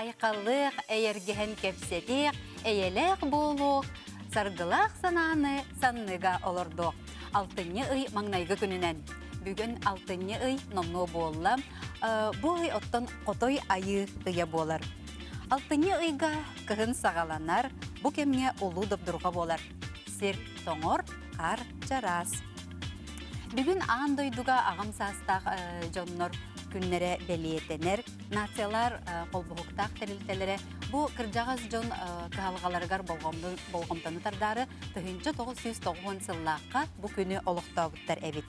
айхаллыах, эйэргэһэн кэпсэтиэх, эйэлээх буолуох, саргылаах санааны санныга олордуох. Алтынньы ый маҥнайгы күнүнэн. Бүгүн алтынньы ый номнуо буолла. Бу ый оттон хотой айыы ыйа буолар. Алтынньы ыйга кыһын саҕаланар, бу кэмҥэ улуу добдурҕа буолар. Сир тоҥор, хаар чараас. Бүгүн аан дойдуга аҕам саастаах дьоннор күннэрэ бэлиэтэнэр. Нациялар холбоһуктаах тэрилтэлэрэ бу кырдьаҕас дьон кыһалҕаларыгар болҕомтону тардаары 1990 сыллаахха бу күнү олохтообуттар эбит.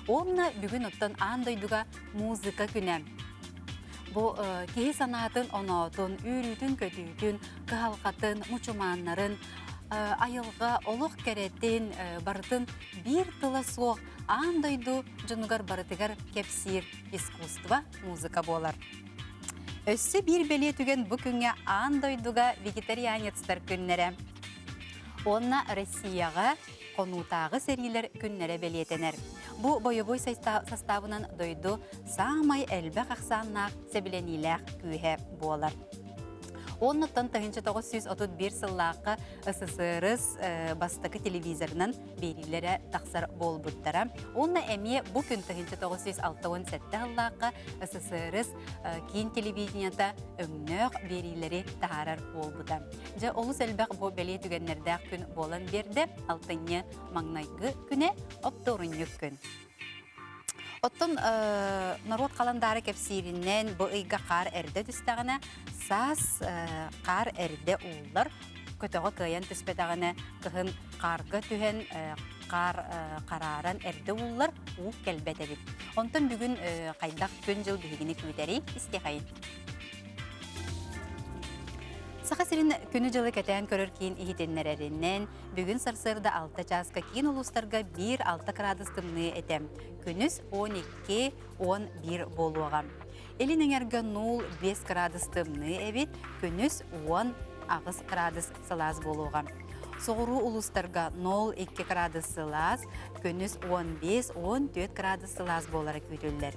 Уонна бүгүн оттон аан дойдуга музыка күнэ. Бу киһи санаатын оноотун, үүрүүтүн-көтүүтүн, кыһалҕатын, мучумааннарын, айылҕа олох кэрэтин барытын биир тыла суох аан дойду дьонугар барытыгар кэпсиир искусство, музыка буолар. Өссө биир бэлиэ түгэн бу күҥҥэ аан дойдуга вегетарианецтар күннэрэ. Уонна Россияҕа хонуутааҕы сэриилэр күннэрэ бэлиэтэнэр. Бу бойобуой састаабынан дойду саамай элбэх ахсааннаах сэбилэниилээх күүһэ буолар. Оннуттан 1931 сыллаахха СССР бастакы телевизорынан биэриилэрэ тахсар буолбуттара. Уонна эмиэ бу күн 1967 сыллаахха СССР киин телевидениета өҥнөөх биэриилэри таһаарар буолбута. Дьэ, олус элбэх бу бэлиэ түгэннэрдээх күн буолан биэрдэ. Алтынньы маҥнайгы күнэ, оптуорунньук күн. Оттон норуот халандаара кэпсииринэн бу ыйга хаар эрдэ түстэҕинэ, саас хаар эрдэ ууллар, көтөҕө кыайан түспэтэҕинэ, кыһын хаарга түһэн, хаар харааран эрдэ ууллар, уу кэлбэт эбит. Онтон бүгүн хайдах күн-дьыл биһигини күүтэрий, истиэхэйин. Саха сирин күнү-дьылы кэтээн көрөр киин иһитиннэрэринэн, Бүгүн сарсыарда 6 чааска киин улуустарга 1-6 кыраадыс тымныы этэ. Күнүс 12-11 буолуоҕа. Илин эҥэргэ 0-5 кыраадыс тымныы эбит, күнүс 10-8 кыраадыс сылаас буолуоҕа. Соҕуруу улуустарга 0-2 кыраадыс сылаас, күнүс 15-14 кыраадыс сылаас буолара күүтүллэр.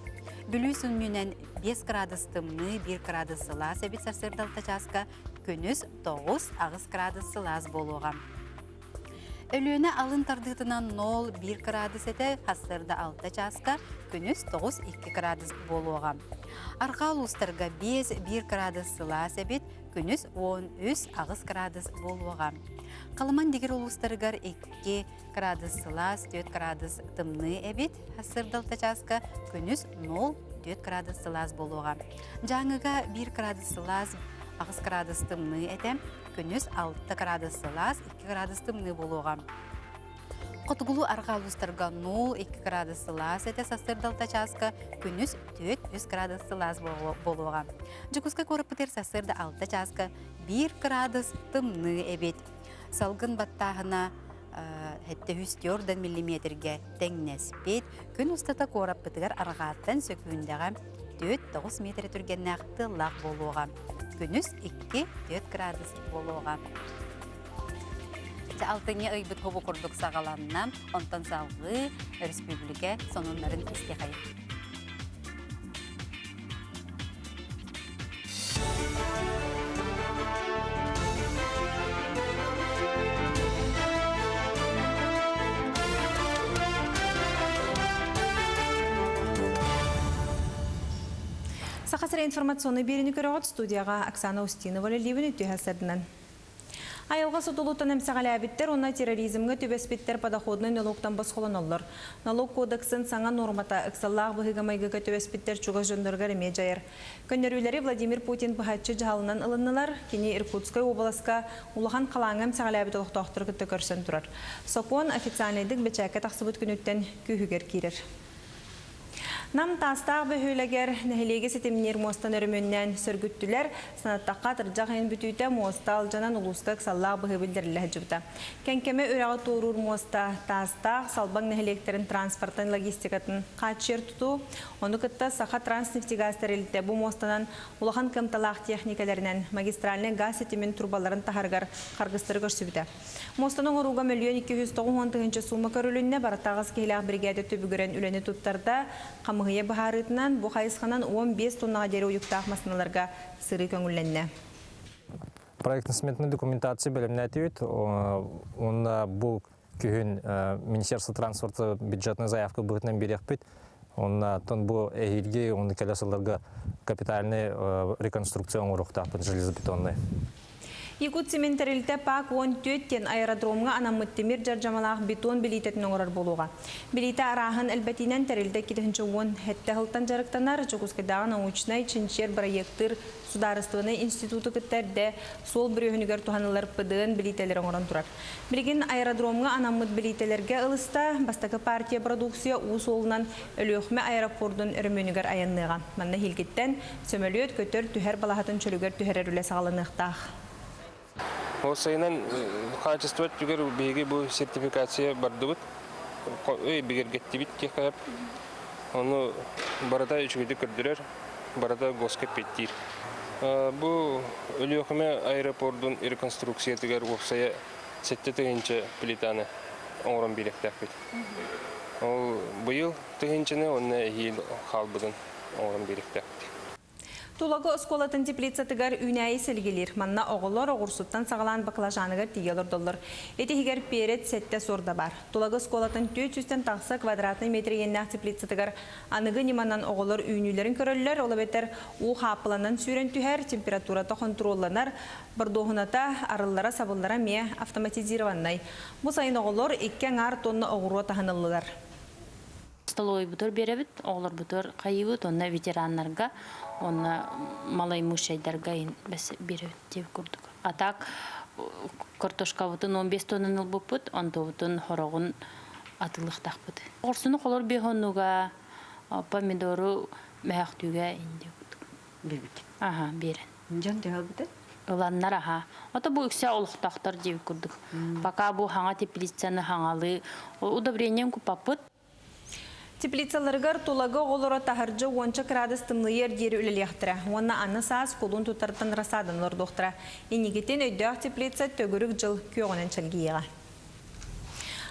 Бүлүү сүнньүнэн 5 кыраадыс тымныы, 1 кыраадыс сылаас эбит сарсыарда 6 чааска, күнүс 9-8 кыраадыс сылаас буолуоҕа. Өлүөнэ алын тардыытынан 0-1 кыраадыс этэ, сарсыарда 6 чааска, күнүс 9-2 кыраадыс буолуоҕа. Арҕаа улуустарга 5-1 кыраадыс сылаас эбит, күнүс 13-8 кыраадыс буолуоҕа. Халыман дигир улуустарыгар 2 кыраадыс сылаас, 4 кыраадыс тымныы эбит, сарсыарда 6 чааска, күнүс 0-4 кыраадыс сылаас буолуоҕа. Дьааҥыга 1 кыраадыс сылаас, 8 кыраадыс тымныы этэ, күнүс 6 кыраадыс сылаас, 2 кыраадыс тымныы буолуоҕа. Хотугулуу арҕаа улуустарга 0-2 кыраадыс сылаас этэ сарсыарда 6 чааска, күнүс 4-3 кыраадыс сылаас буолуоҕа. Дьокуускай куораппытыгар сарсыарда 6 чааска 1 кыраадыс тымныы эбит. Салгын баттааһына 704 миллиметргэ тэҥнэспит. Күн устата куораппытыгар арҕааттан сөкүүндэҕэ 4-9 миэтэрэ түргэннээх тыаллаах буолуоҕа. Күнүс 2-4 градус буолуоҕа. Дьэ, алтынньы ыйбыт хобу курдук саҕаланна. Онтон салгыы өрөспүүбүлүкэ сонуннарын истиэхэйин. Саха сирэ информационнай биэриини көрөҕүт студияҕа Оксана Устинова үлэлиибин үтүө сарсыарданан. Айылҕа сутулуттан эмсэҕэлээбиттэр уонна терроризмҥа түбэспиттэр подоходнай нолуоктан босхолоноллор. Налог кодексын саҥа нуормата ыксаллаах быһыыга-майгыга түбэспиттэр чугас дьонноругар эмиэ дьайар. Көннөрүүлэри Владимир Путин быһаччы дьаһалынан ылыннылар. Кини Иркутскай уобаласка улахан халааҥҥа эмсэҕэлээбит олохтоохтору кытта көрсөн турар. Сокуон официальнайдык бэчээккэ тахсыбыт күнүттэн күүһүгэр киирэр. Нам Таастаах бөһүөлэгэр нэһилиэги ситимниир муостаны өрөмүөннээн сөргүттүлэр. Санаттахха, атырдьах ыйын бүтүүтэ муоста алдьанан улууска ыксаллаах быһыы биллэриллэ сылдьыбыта. Кэҥкэмэ үрэҕи туоруур муоста Таастаах, Салбаҥ нэһилиэктэрин транспортын логистикатын хааччыйар тутуу, ону кытта Саха Транснефтегаз тэрилтэ бу муостанан улахан кыамталаах техникэлэринэн магистральнай газ ситимин турбаларын таһарыгар харгыстары көрсүбүтэ. Муостаны оҥорууга 1 290 000 суума көрүлүннэ, барыта аҕыс киһилээх биригээдэ түбүгүрэн үлэни туттарда. Хамыһыйа быһаарыытынан бу хайысханан 15 тоннаҕа диэри уйуктаах массыыналарга сырыы көҥүллэннэ. Проектно-сметная документация бэлэмнээтибит. Уонна бу күһүн Министерство транспорта бюджетная заявка быһыытынан биэриэхпит. Онна бу эһиилги уонна кэлэ сылларга капитальный реконструкция оҥоруохтаахпыт железобетонный. Якутцемент тэрилтэ ПАК 14 диэн аэродромҥа анаммыт тимир дьардьамалаах бетон билиитэтин оҥорор буолуоҕа. Билиитэ арааһын элбэтиинэн тэрилтэ 2017 сылтан дьарыктанар Дьокуускайдааҕы научнай чинчийэр бырайыактыыр судаарыстыбаннай институту кытта эрдэ суол бүрүөһүнүгэр туһаныллар ПДН билиитэлэри оҥорон турар. Билигин аэродромҥа анаммыт билиитэлэргэ ылыста, бастакы партия продукция уу суолунан Өлүөхүмэ аэропордун өрөмүөнүгэр айанныаҕа. Манна эһиилгиттэн сөмөлүөт көтөр түһэр балаһатын чөлүгэр түһэрэр үлэ саҕаланыахтаах. Ол сайынан хаачыстыба өттүгэр биһиги бу сертификация бардыбыт, бигэргэттибит диэххэ сөп. Ону барыта үчүгэйдик көрдөрөр, барыта ГОСка эппиэттиир. Бу Өлүөхүмэ аэропордун реконструкциятыгар уопсайа 7000 плитаны оҥорон биэриэхтээхпит. Ол быйыл тыһыынчаны уонна эһиил хаалбытын оҥорон биэриэхтээхпит. Тулагы оскуолатын теплицатыгар үүнээйи силигилиир. Манна оҕолор оҕурсуттан саҕалаан баклажаныгар тиийэ олордоллор. Ити иһигэр перец сэттэ суорда баар. Тулагы оскуолатын 400-тэн тахса квадратнай метр иэннээх теплицатыгар аныгы ньыманан оҕолор үүнүүлэрин көрөллөр, ол эбэтэр уу хааппыланан сүүрэн түһэр, температурата хонтуруолланар, бордуоһуната арыллара-сабыллара эмиэ автоматизированнай. Бу сайын оҕолор икки аҥаар тонна оҕуруо таһыныллылар. Столовойбутугар биэрэбит, оҕолорбутугар хайыыбыт, уонна ветераннарга, уонна малоимущайдарга биэрэбит диэбит курдук. А так картошкабытын 15 тоннаны ылбыппыт, онтубутун хороҕун атыылыахтаахпыт. Оҕурсуну холор биэс оннуга, помидору мөһөхтүүгэ инди курдук. Биэрбит. Аха, биэрэн. Дьон төһө ылбыта? Ыланнар аха. Ото бу үксэ олохтоохтор диэбит курдук. Пока бу хаҥа теплицаны хаҥалыы удобрением купаппыт. Теплицаларыгар Тулагы оҕолоро таһырдьа уонча кыраадыс тымныйыар диэри үлэлиэхтэрэ уонна аны саас кулун тутартан рассаданы олордуохтара. Инникитин өйдөөх теплица төгүрүк дьыл күөҕүнэн чэлгийиэҕэ.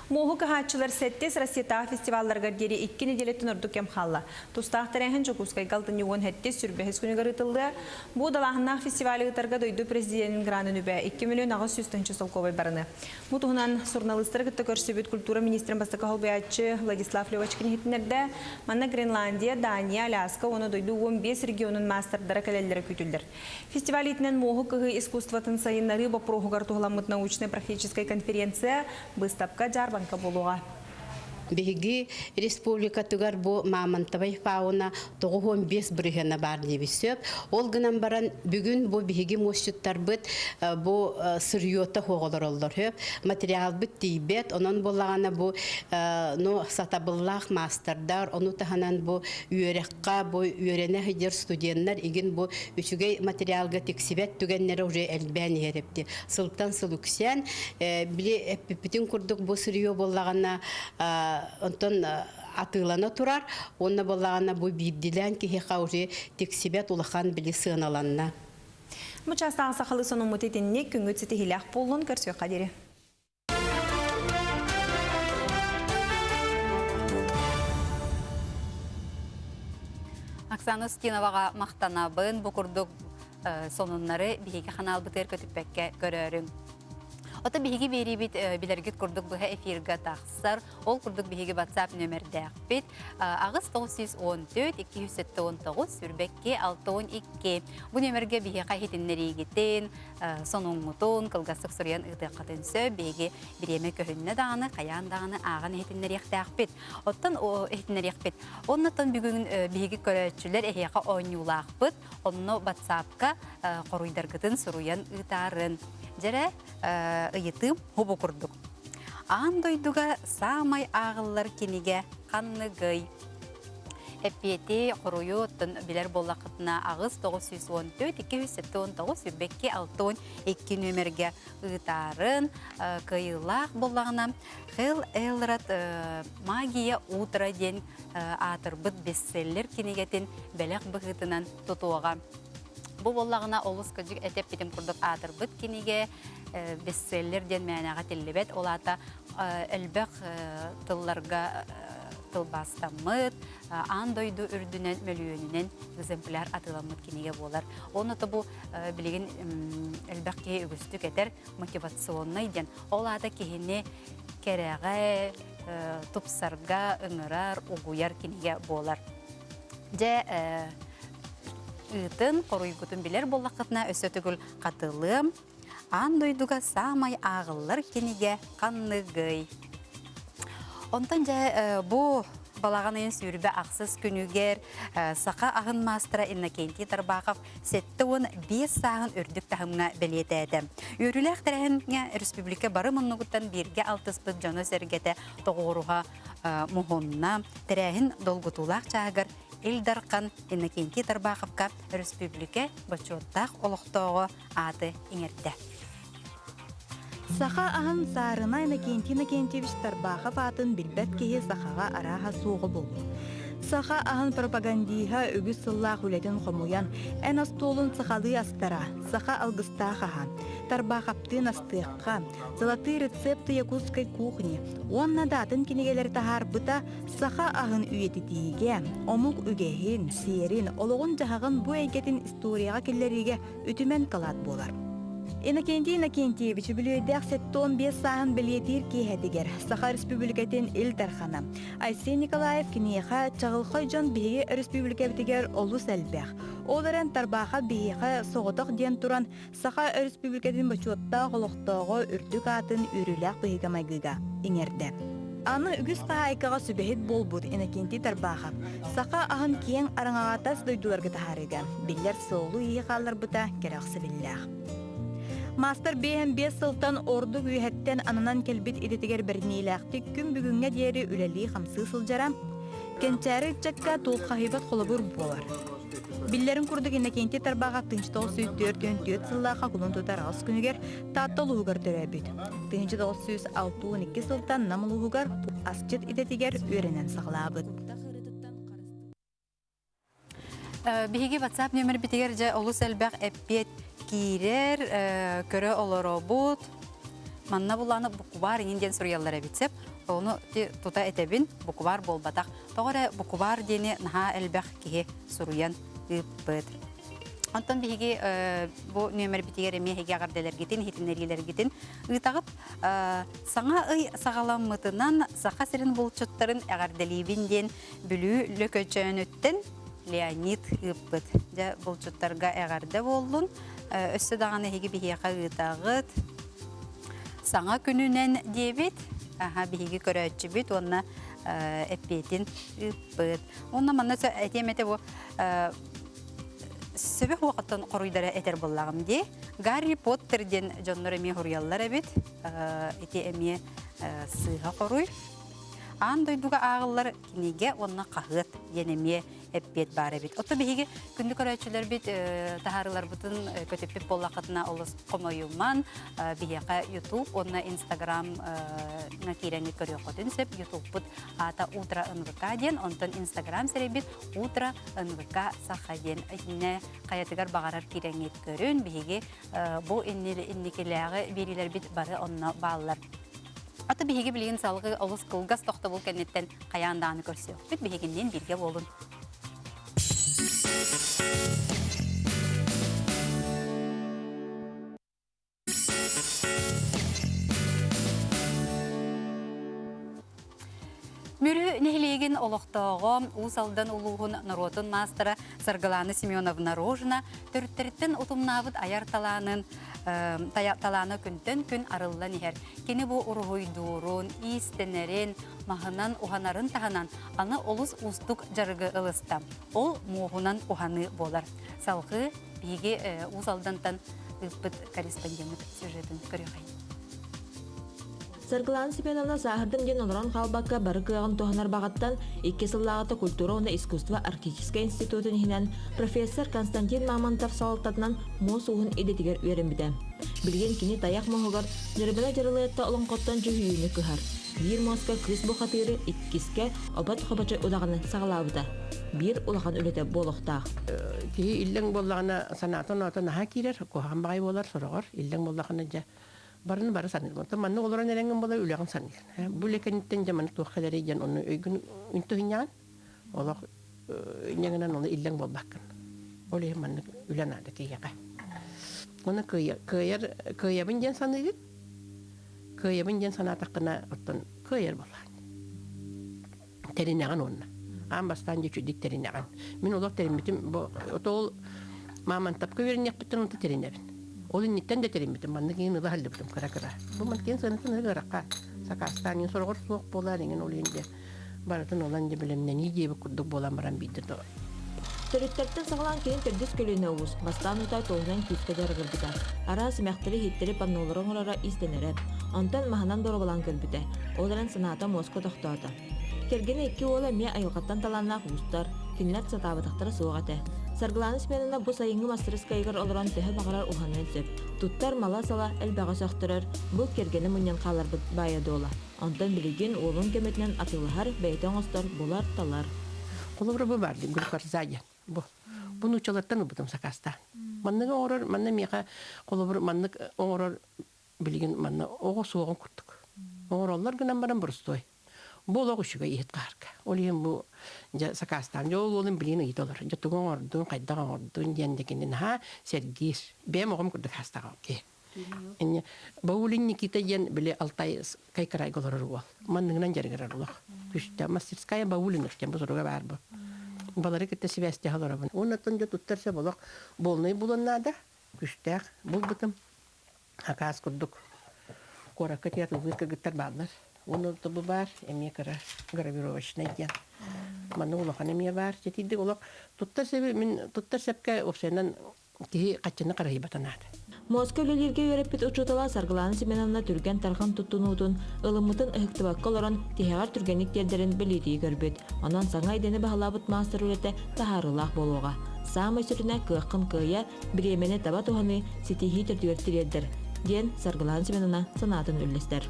Муоһу кыһааччылар сэттис Россиятааҕы фестивалларыгар диэри икки нэдиэлэттэн ордук кэм хаалла. Тустаах тэрээһин Дьокуускайга алтынньы уон сэттис сүрбэһис күнүгэр ыытыллыа. Бу далааһыннаах фестивали ыытарга дойду президенин гранын үбэ 2 800 тыһыынча солкуобай барыны. Бу туһунан суруналыыстары кытта көрсүбүт культура министрин бастакы солбуйааччы Владислав Левочкин иһитиннэрдэ. Манна Гренландия, Дания, Аляска уонна дойду 15 регионун маастардара кэлэллэрэ күүтүллэр. Фестиваль иитинэн муоһу кыһыы искусствотын сайыннарыы боппуруоһугар туһуламмыт научнай-практическай конференция, быыстапка, дьаарбаҥка буолуоҕа. Биһиги республикатыгар бу мамонтовай фауна 95 бырыһыана баар диэбит сөп. Ол гынан баран бүгүн бу биһиги муосчуттарбыт бу сырьета олороллор сөп. Материалбыт тиийбэт, онон буоллаҕына бу ну сатабыллаах маастардар, ону таһынан бу үөрэххэ бу үөрэнэ сылдьар студеннар игин бу үчүгэй материалга тиксибэт түгэннэрэ уже элбээн иһэр эбит. Сылтан сыл үксээн, били эппиппитин курдук бу сырье буоллаҕына онтон атыылана турар уонна буоллаҕына бу биирдилээн киһиэхэ уже тиксибэт улахан били сыаналанна. Бу чаастааҕы сахалыы сонуммут итинник күҥҥүт ситиһиилээх буоллун көрсүөххэ диэри. Оксана Устиноваҕа махтанабын. Бу курдук сонуннары биһиги ханаалбытыгар көтүппэккэ көрөөрүҥ. Ото биһиги биэриибит билэргит курдук быһа эфирга тахсар. Ол курдук биһиги WhatsApp нөмердээхпит. Аҕыс 914 279 сүрбэкки 62. Бу нөмерге биһиэхэ иһитиннэриигитин, сонуҥҥутун кылгастык суруйан ыытыаххытын сөп. Биһиги бириэмэ көһүннэ даҕаны, хайаан даҕаны ааҕан иһитиннэриэхтээхпит. Оттон иһитиннэриэхпит. Оннотон бүгүн биһиги көрөөччүлэр эһиэхэ оонньуулаахпыт. Онно WhatsApp-ка хоруйдаргытын суруйан ыытаарын. Дьэрэ ыйытыым хубу курдук. Аан дойдуга саамай ааҕыллар кинигэ ханныгый? Эппиэти хоруйу оттон билэр буоллаххытына аҕыс 914 279 сүүрбэкки 62 нүөмэргэ ыытаарын кыайыылаах буоллаҕына Хелл Элрод «Магия утра» диэн аатырбыт бестселлер кинигэтин бэлэх быһыытынан тутуоҕа. Бу буоллаҕына олус кырдьык этэппитим курдук аатырбыт кинигэ бестселлер диэн мээнэҕэ тиллибэт. Ол аата элбэх тылларга. тылбаастаммыт, аан дойду үрдүнэн мөлүйүөнүнэн экземпляр атыыламмыт кинигэ буолар. Онно бу билигин элбэх киһи үгүстүк этэр мотивационнай диэн. Ол аата киһини кэрэҕэ, тупсарга ыҥырар, угуйар кинигэ буолар. Дьэ, ыытын, хоруйгутун билэр буоллаххытына өссө төгүл хатылыам. Аан дойдуга саамай ааҕыллар кинигэ ханныгый? Онтон дьэ бу балаҕан ыйын сүүрбэ ахсыс күнүгэр саха аһын маастара Иннокентий Тарбахов 75 сааһын үрдүк таһымҥа бэлиэтээтэ. Үөрүүлээх тэрээһиҥҥэ республика бары муннугуттан бииргэ алтыспыт дьоно-сэргэтэ тоҕуоруһа муһунна. Тэрээһин долгутуулаах чааһыгар Ил Дархан Иннокентий Тарбаховка өрөспүүбүлүкэ бочуоттаах олохтооҕо ааты иҥэрдэ. Саха аһын саарына Иннокентий Иннокентьевич Тарбахов аатын билбэт киһи сахаҕа арааһа суоҕа буолуо. Саха аһын пропагандиһа үгүс сыллаах үлэтин хомуйан, эн остуолун сахалыы астара, саха алгыстаах аһа, Тарбахаптыын астыахха, Золотые рецепты якутской кухни уонна да атын кинигэлэри таһаарбыта саха аһын үйэтитиигэ, омук үгэһин, сиэрин, олоҕун-дьаһаҕын бу эйгэтин историяҕа киллэриигэ үтүмэн кылаат буолар. Иннокентий Иннокентьевич үбүлүөйдээх 75 сааһын бэлиэтиир киэһэтигэр Саха Республикатын Ил Дархана Айсен Николаев киниэхэ чаҕылхай дьон биһиги өрөспүүбүлүкэбитигэр олус элбэх. Ол эрэн Тарбаахап биһиэхэ соҕотох диэн туран Саха Өрөспүүбүлүкэтин бочуоттаах олохтооҕо үрдүк аатын үөрүүлээх быһыыга-майгыга иҥэрдэ. Аны үгүс хаһаайкаҕа сүбэһит буолбут Иннокентий Тарбахов саха аһын киэҥ араҥаҕа тас дойдуларга таһаарыыга биллэр суолу-ииһи хаалларбыта кэрэхсэбиллээх. Маастар 55 сылтан ордук үөһэттэн ананан кэлбит идэтигэр бэриниилээхтик күн бүгүҥҥэ диэри үлэлии-хамсыы сылдьара, кэнчээри ыччакка туоххаһыйбат холобур буолар. Биллэрин курдук Иннокентий Тарбаҕа 1944 сыллаахха кулун тутар аҕыс күнүгэр Таатта улууһугар төрөөбүт. 1962 сылтан Нам улууһугар асчыт идэтигэр үөрэнэн саҕалаабыт. Биһиги WhatsApp нөмербитигэр дьэ олус элбэх эппиэт киирэр, көрө олоробут. Манна булааны букубаар иҥин диэн суруйаллар эбит сеп. Ону тута этэбин, букубаар буолбатах. Тоҕо эрэ букубаар диэни наһаа элбэх киһи суруйан ыыппыт. Онтон биһиги бу нүөмэрбитигэр эмиэ эһиги эҕэрдэлэргитин, иһитиннэриилэргитин ыытаҕыт. Саҥа ый саҕаламмытынан Саха сирин булчуттарын эҕэрдэлиибин диэн Бүлүү Лөкөчөөнүттэн Леонид ыыппыт. Дьэ, булчуттарга эҕэрдэ буоллун. Өссө даҕаны эһиги биһиэхэ ыытаҕыт. Саҥа күнүнэн диэбит. Аха, биһиги көрөөччүбүт уонна эппиэтин ыыппыт. Уонна манна этиэм этэ бу сөбө хуоҕаттан хоруйдара этэр буоллаҕым дии. Гарри Поттер диэн дьоннор эмиэ хоруйаллар эбит. Ити эмиэ сыыһа хоруй. Аан дойдуга ааҕыллар кинигэ уонна хаһыат диэн эмиэ эппиэт баар эбит. Оттон биһиги күндү көрөөччүлэрбит таһаарыыларбытын көтүппүт буоллаххытына олус хомойуман биһиэхэ YouTube уонна Instagram киирэҥҥит көрүөххүтүн сөп. YouTube-пут аата Утро НВК диэн, онтон Instagram сирэйбит Утро НВК Саха диэн. Итиннэ хайатыгар баҕарар киирэҥҥит көрүн. Биһиги бу инникилээҕи биэриилэрбит бары онно бааллар. Ата биһиги билигин салгыы олус кылгас тохтобул кэнниттэн хайаан даҕаны көрсүөхпүт. Биһигинниин бииргэ буолун. Мүрү нэһилиэгин олохтооҕо Уус Алдан улууһун норуотун маастара Саргылаана Семеновна Рожина төрүттэриттэн утумнаабыт айар талаанын талаана күнтэн күн арыллан иһэр. Кини бу уруһуйдуурун, иистэнэрин, маһынан уһанарын таһынан аны олус уустук дьарыгы ылыста. Ол муоһунан уһаныы буолар. Салгыы биһиги Уус Алдантан ыыппыт корреспондеммыт сюжетын көрүөхэй. Саргылаана Семеновна сааһырдым диэн олорон хаалбакка бары кыаҕын туһанар баҕаттан икки сыллааҕыта культура уонна искусство Арктическай институтун иһинэн профессор Константин Мамонтов салалтатынан муос ууһун идэтигэр үөрэммитэ. Билигин кини тайах муоһугар Ньырбына Дьарылыатта олоҥхоттон дьүһүйүүнү кыһар. Биир муоска кыыс бухатыыры, иккискэ Обот Хобочой удаҕаны саҕалаабыта. Биир улахан үлэтэ буолуохтаах. Киһи иллэҥ буоллаҕына санаата-оноото наһаа киирэр, куһаҕан баҕайы буолар сороҕор. Иллэҥ буоллахына дьэ. Барыны бары саныырым. Оттон маннык олорон эрэҥҥин буола үлэҕин саныыр. Бу үлэ кэнниттэн дьэ маны туох кэлэрий диэн ону өйгүн үнтү ыһынньаҕын. Олох инньэ гынан ону иллэҥ буолбаккын. Ол иһин маннык үлэ наада киһиэхэ. Ону кыайар кыайабын диэн саныыгын. Кыайабын диэн санаатаххына оттон кыайар буоллаҕын. Тэринэҕин уонна. Аан бастаан дьэ үчүгдүк тэринэҕин. Мин олох тэриммитим бу ол мамонтапка үөрэниэхпиттэн онто тэринэбин. Ол инниттэн да тэриммитим. Маннык иҥин ыла сылдьыбытым кыра-кыра. Бу манкин сыанатын ыарахха сакаастаан иҥин сороҕор суох буолаар иҥин ол иһин дьэ барытын ылан дьэ бэлэмнэнии диэбит курдук буолан баран биирдэ Төрүттэртэн саҕалаан кини төрдүс көлүөнэ уус, бастаан утаа туоһунан күүскэ дьарыгырбыта. Араас эмэхтэри, иһиттэри, паннолары оҥороро иистэнэрэ. Онтон маһынан боруобалаан көрбүтэ. Ол эрэн санаата муоска тохтоото. Кэргэнэ икки уола эмиэ айылҕаттан талааннаах уустар, кинилэр сатаабатахтара суох этэ. Саргылаана Семеновна бу сайыҥҥы мастарыскыайыгар олорон төһө баҕарар уһаныан сөп. Туттар мала-сала элбэҕи сөхтөрөр, бу кэргэнэ мунньан хаалларбыт баайа-дуола. Онтон билигин уолун көмөтүнэн атыылаһар, бэйэтэ оҥостор, булар-талар. Холобура бу баар глюкорза диэн. Бу. Бу нууччалартан ылбытым сакаастаан. Манныгы оҥорор, манна миэхэ холобур маннык оҥорор билигин манна оҕо суоҕун курдук. Оҥороллор гынан баран боростуой. Бу олох үчүгэй иһит хаарка. Ол иһин бу дьэ сакаастаан дьэ ол уолум билигин ыйыта олорор. Дьэ тугу оҥордун, хайдах оҥордун диэн дьэ кинини наһаа сэргиир. Бэйэм оҕом курдук хаастаҕым киһи. Инне Баулин Никита диэн били Алтай кайкарайга олорор уол. Манныгынан дьарыгырар олох. Күстэ мастерская Баулинов диэн бу суруга баар бу. Балары кытта сибээстэһэ олоробун. Уоннаттан дьэ туттар сөп олох буолнай булан наада. Күстээх булбутум. Акаас курдук куоракка тиийэ кыргыттар бааллар. Уонна бу баар эмиэ кыра гравировочнай диэн. Манна улахан эмиэ баар. Ситийдик олох туттар сэби мин туттар сэпкэ уопсайынан киһи хаччыны харыһыйбата наада. Муоска үлэлииргэ үөрэппит учуутала Саргылаана Семеновна түргэн-тарҕан туттунуутун, ылыммытын ыһыктыбакка олорон, тиһэҕэр түргэнник тиэрдэрин бэлиэтии көрбүт. Онон саҥа идэни баһылаабыт маастар үлэтэ таһаарыылаах буолуоҕа. Саамай сүрүнэ кыаххын кыайа, бириэмэни таба туһаныы ситиһии төрдүгэр тириэрдэр, диэн Саргылаана Семеновна санаатын үллэстэр.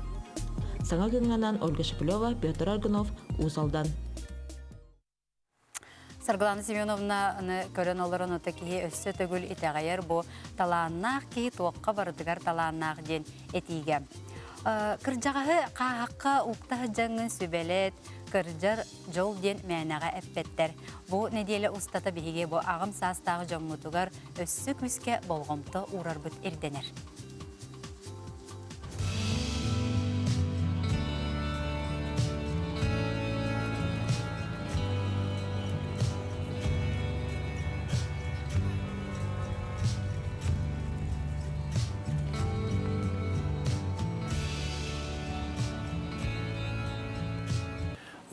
Саҥа күҥҥэ анаан Ольга Шепелева, Петр Аргунов, Уус Алдан. Саргылана Семеновнаны көрөн олорон ото киһи өссө төгүл итэҕэйэр бу талааннаах киһи туохха барытыгар талааннаах диэн этиигэ. Кырдьаҕаһы хааһахха укта сылдьаҥҥын сүбэлэт, кырдьар дьол диэн мээнэҕэ эппэттэр. Бу нэдиэлэ устата биһиги бу аҕам саастаах дьоммутугар өссө күүскэ болҕомто уурарбыт ирдэнэр.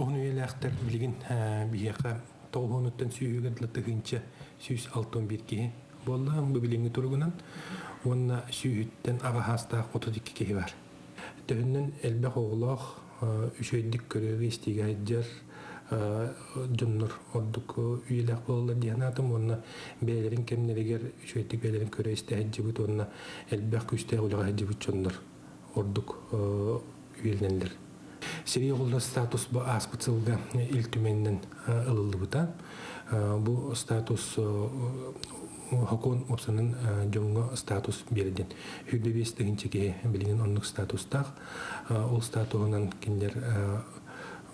Уһун үйэлээхтэр билигин биһиэхэ тоҕуһуонуттан сүүһүгэр дылы 1161 киһи буолла бу билиҥҥи туругунан уонна сүүһүттэн аҕа саастаах 32 киһи бар. Төһөннөн элбэх оҕолоох үчүгэйдик көрүүгэ-истиигэ сылдьар дьоннор ордук үйэлээх буолаллар дии санаатым уонна бэйэлэрин кэмнэригэр үчүгэйдик бэйэлэрин көрө-истэ сылдьыбыт уонна элбэх күүстээх үлэҕэ сылдьыбыт дьоннор ордук үйэлэнэллэр. Сэрии оҕолоро статус бу ааспыт сылга Ил Түмэнинэн ылыллыбыта. Бу статус сокуон уопсанан дьоҥҥо статус биэрдин. 25 тыһыынча киһи билигин оннук статустаах. Ол статуһунан кинилэр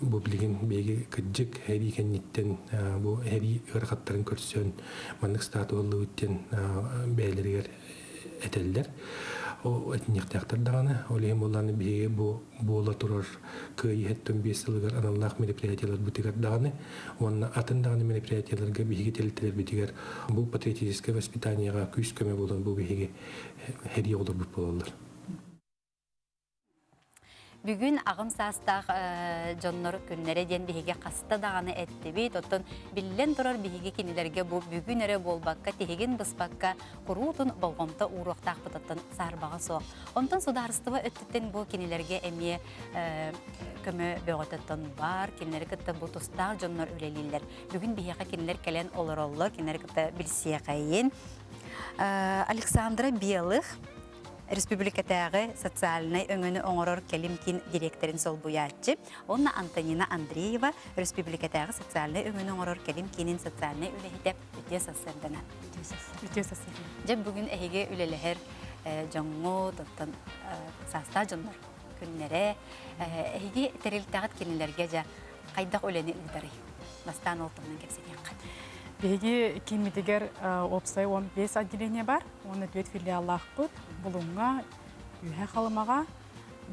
бу билигин биһиги кырдьык сэрии кэнниттэн бу сэрии ыарахаттарын көрсөн маннык статус ыллыбыт диэн бэйэлэригэр этэллэр. Этиниэхтээхтэр даҕаны. Ол иһин буоллаҕына биһиги бу буола турар Кыайыы 75 сылыгар аналлаах мероприятиеларбытыгар даҕаны уонна атын даҕаны мероприятиеларга биһиги тэрилтэлэрбитигэр бу патриотическай воспитаниеҕа күүс-көмө буолан бу биһиги сэрии оҕолорбут буолаллар. Бүгүн аҕам саастаах дьоннор күннэрэ диэн биһиги хаста даҕаны эттибит. Оттон биллэн турар биһиги кинилэргэ бу бүгүн эрэ буолбакка, тиһигин быспакка куруутун болҕомто ууруохтаахпытыттан саарбаҕа суох. Онтон судаарыстыба өттүттэн бу кинилэргэ эмиэ көмө бөҕөтөттөн баар, кинилэри кытта бу тустаах дьоннор үлэлииллэр. Бүгүн биһиэхэ кинилэр кэлэн олороллор, кинилэри кытта билсиэхэйин. Александра Белых Республикатааҕы социальнай өҥөнү оҥорор кэлим киин дириэктэрин солбуйааччы уонна Антонина Андреева Республикатааҕы социальнай өҥөнү оҥорор кэлим киинин социальнай үлэһитэ үтүө сарсыарданан. Үтүө сарсыарданан. Дьэ бүгүн эһиги үлэлэһэр. дьоҥҥут, оттон саастаах дьоннор күннэрэ. Эһиги тэрилтэҕит кинилэргэ дьэ хайдах үлэни ыытарый? Бастаан ол туһунан кэпсэтиэххэ. Биһиги кииммитигэр уопсай 15 отделение бар, уонна түөрт филиаллаахпыт. Булуҥҥа, Үөһээ Халымаҕа,